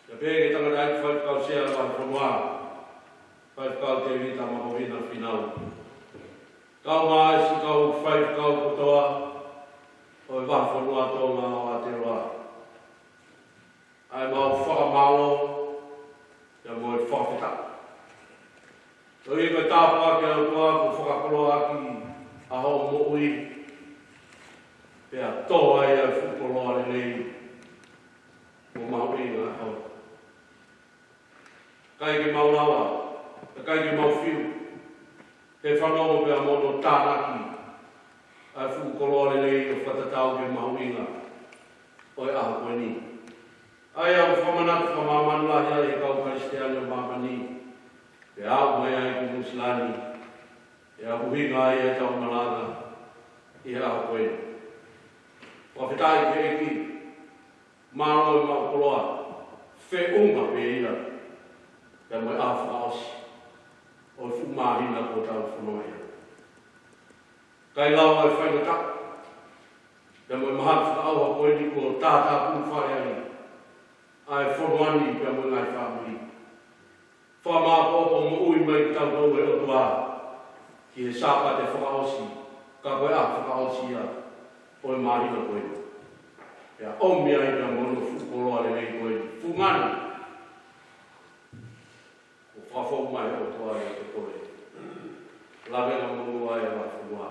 Pea pehē ki he tangataʻeiki faifekau sea ʻo e vahefonua, Faifekau Tēvita Makovina Fīnau. Kau mai siʻi kau faifekau kotoa ʻo e vahefonua Tonga ʻo Aotearoa. ʻA e mau fakamālō pea mo e fakafetaʻi. Koeʻuhi ko e tāpuaki ʻa e ʻOtua kuo fakakoloaʻaki ʻa hoʻo moʻui, pea tō ai ʻa e fuʻu koloa lelei mo mahuʻinga ʻa e ʻaho. ʻIkai ke mau lava, ʻikai ke mau fiu, he fanongo pea mo hono tānaki ʻa e fuʻu koloa lelei ʻo fakatatau ki he mahuʻinga ʻo e ʻaho ko eni. ʻA ia ʻoku fakamanatu fakamāmani lahi ai ʻe he kau Kalisitiane ʻo māmani, pea aʻu mai ai ki Nuʻusila ni, ʻi he ʻuhinga ia ʻetau malanga ʻi he ʻaho ko eni. Fakafetaʻi ki he ʻEiki, mālō e maʻu koloa, feʻunga pē ia pea mo e ʻaho fakaʻosi ʻo e fuʻu māhina kuo tau fononga ai. Kae lava e faingataʻa pea mo e mahaki fakaʻauha ko eni kuo tātāpulu fale ai ʻa e fonua ni pea mo e ngaahi fāmili. Fakamāʻopoʻopo moʻui mai kitautolu ʻe he ʻOtua ki he Sāpate fakaʻosi, ka ko e ʻaho fakaʻosi ia ʻo e māhina ko eni. Pea ʻomi ai pea mo hono fuʻu koloa lelei ko eni. Fungani. ʻO fakafou mai ʻOtua ʻiate koe. Lave ʻa e monū ʻa e vahefonua.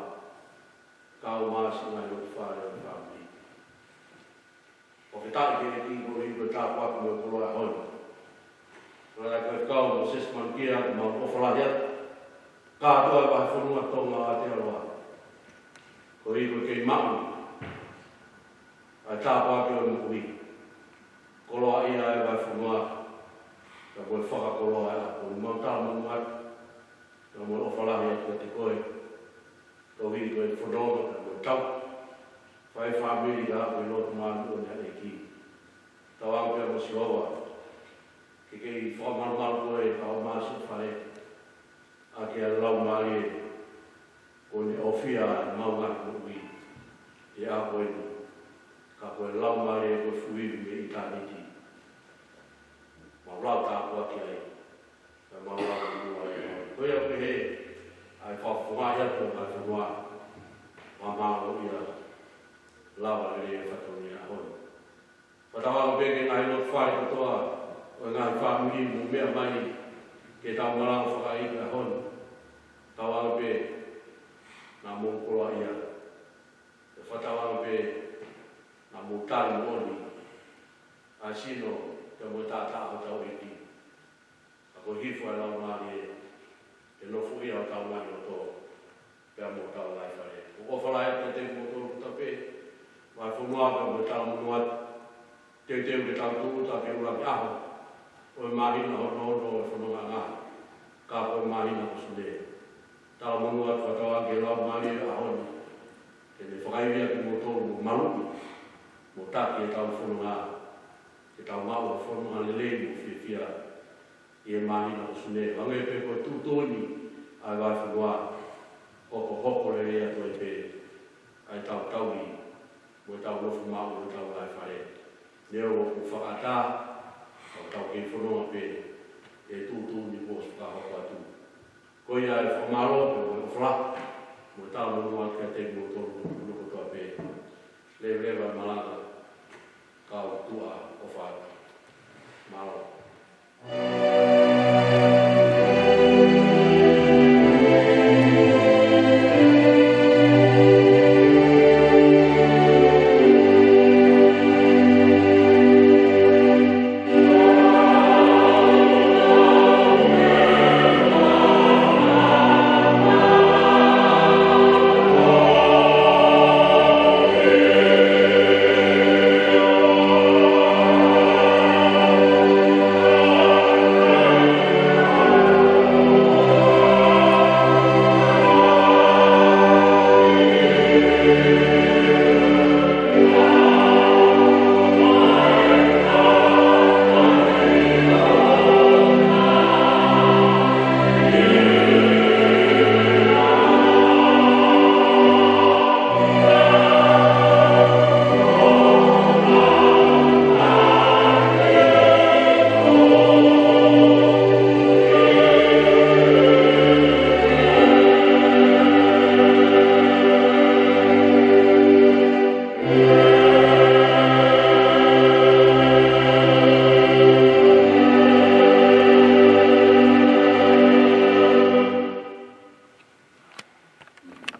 Kau mai siʻi ngaahi loto fale ʻo e fāmili. ʻOku fakafetaʻi ki he ʻEiki koeʻuhi ko e tāpuaki mo e koloa ʻo e ʻaho ni. Lala ko e kau mo Sesi Manukia, mau ʻofa lahi atu. Kātoa e vahefonua Tonga ʻo Aotearoa. Koeʻuhi ko e kei maʻu ʻa e tāpuaki ʻo e moʻui. Koloaʻia e vahefonua. Ka ko e fakakoloa ia. Ko e mau talamonū atu. Ka mau ʻofa lahi atu kiate koe. Koeʻuhi ko e fononga ka ko e tau. Fai fāmili ka ko e lotu māʻoniʻoni ʻa e ʻEiki. Tauange pea mo Sihova. Ke kei fakamalumalu koe kau mai siʻi fale. ʻA ke ʻa e Laumālie. Ko ʻene ʻofia ʻa e mau ngaahi moʻui. ʻI he ʻaho ko eni. Ka ko e Laumālie ko e fuivi mei ʻitāniti. Mau lau tāpuaki ai. Ka mau lau ki muʻa ai. Ko ia pehē, ʻa e fakafofongaʻi atu ʻa e fonua. Fakamālō ia. Lava lelei e fatongia ʻaho ni. Fakatauange pē ki he ngaahi loto fale kotoa, ʻo e ngaahi fāmili mou meʻa mai, ke tau malanga fakaʻeiki ʻaho ni. Tauange pē, naʻa mou koloaʻia. Fakatauange pē, naʻa mou tali moʻoni. ʻA e sino, pea mo e taʻataʻa hotau ʻEiki. Ka ko e hifo ʻa e Laumālie, ke nofoʻia hotau ngaahi loto, pea mo hotau ngaahi fale. ʻOku ʻofa lahi atu kiate kimoutolu kotoa pē, vahefonua pea mo e talamonū atu, teuteu ke tau tūʻuta ki he ʻuluaki ʻaho, ʻo e māhina hono ono ʻo e fonongaʻanga, ka ko e māhina ko Sune. Talamonū atu fakatauange ki he Laumālie ʻo e ʻaho ni, ke ne fakaivia kimoutolu mo maluʻi, mo taki ʻetau fononga, ke tau maʻu ha fononga lelei mo fiefia, ʻi he māhina ko Sune. Hangē pē ko e tuʻutuʻuni ʻa e vahefonua, hokohoko lelei atu ai pē ʻa e tau tauhi, mo e tau nofo maʻu, mo e tau ngaahi fale. Neongo ʻoku fakaʻatā, ka tau kei fononga pē,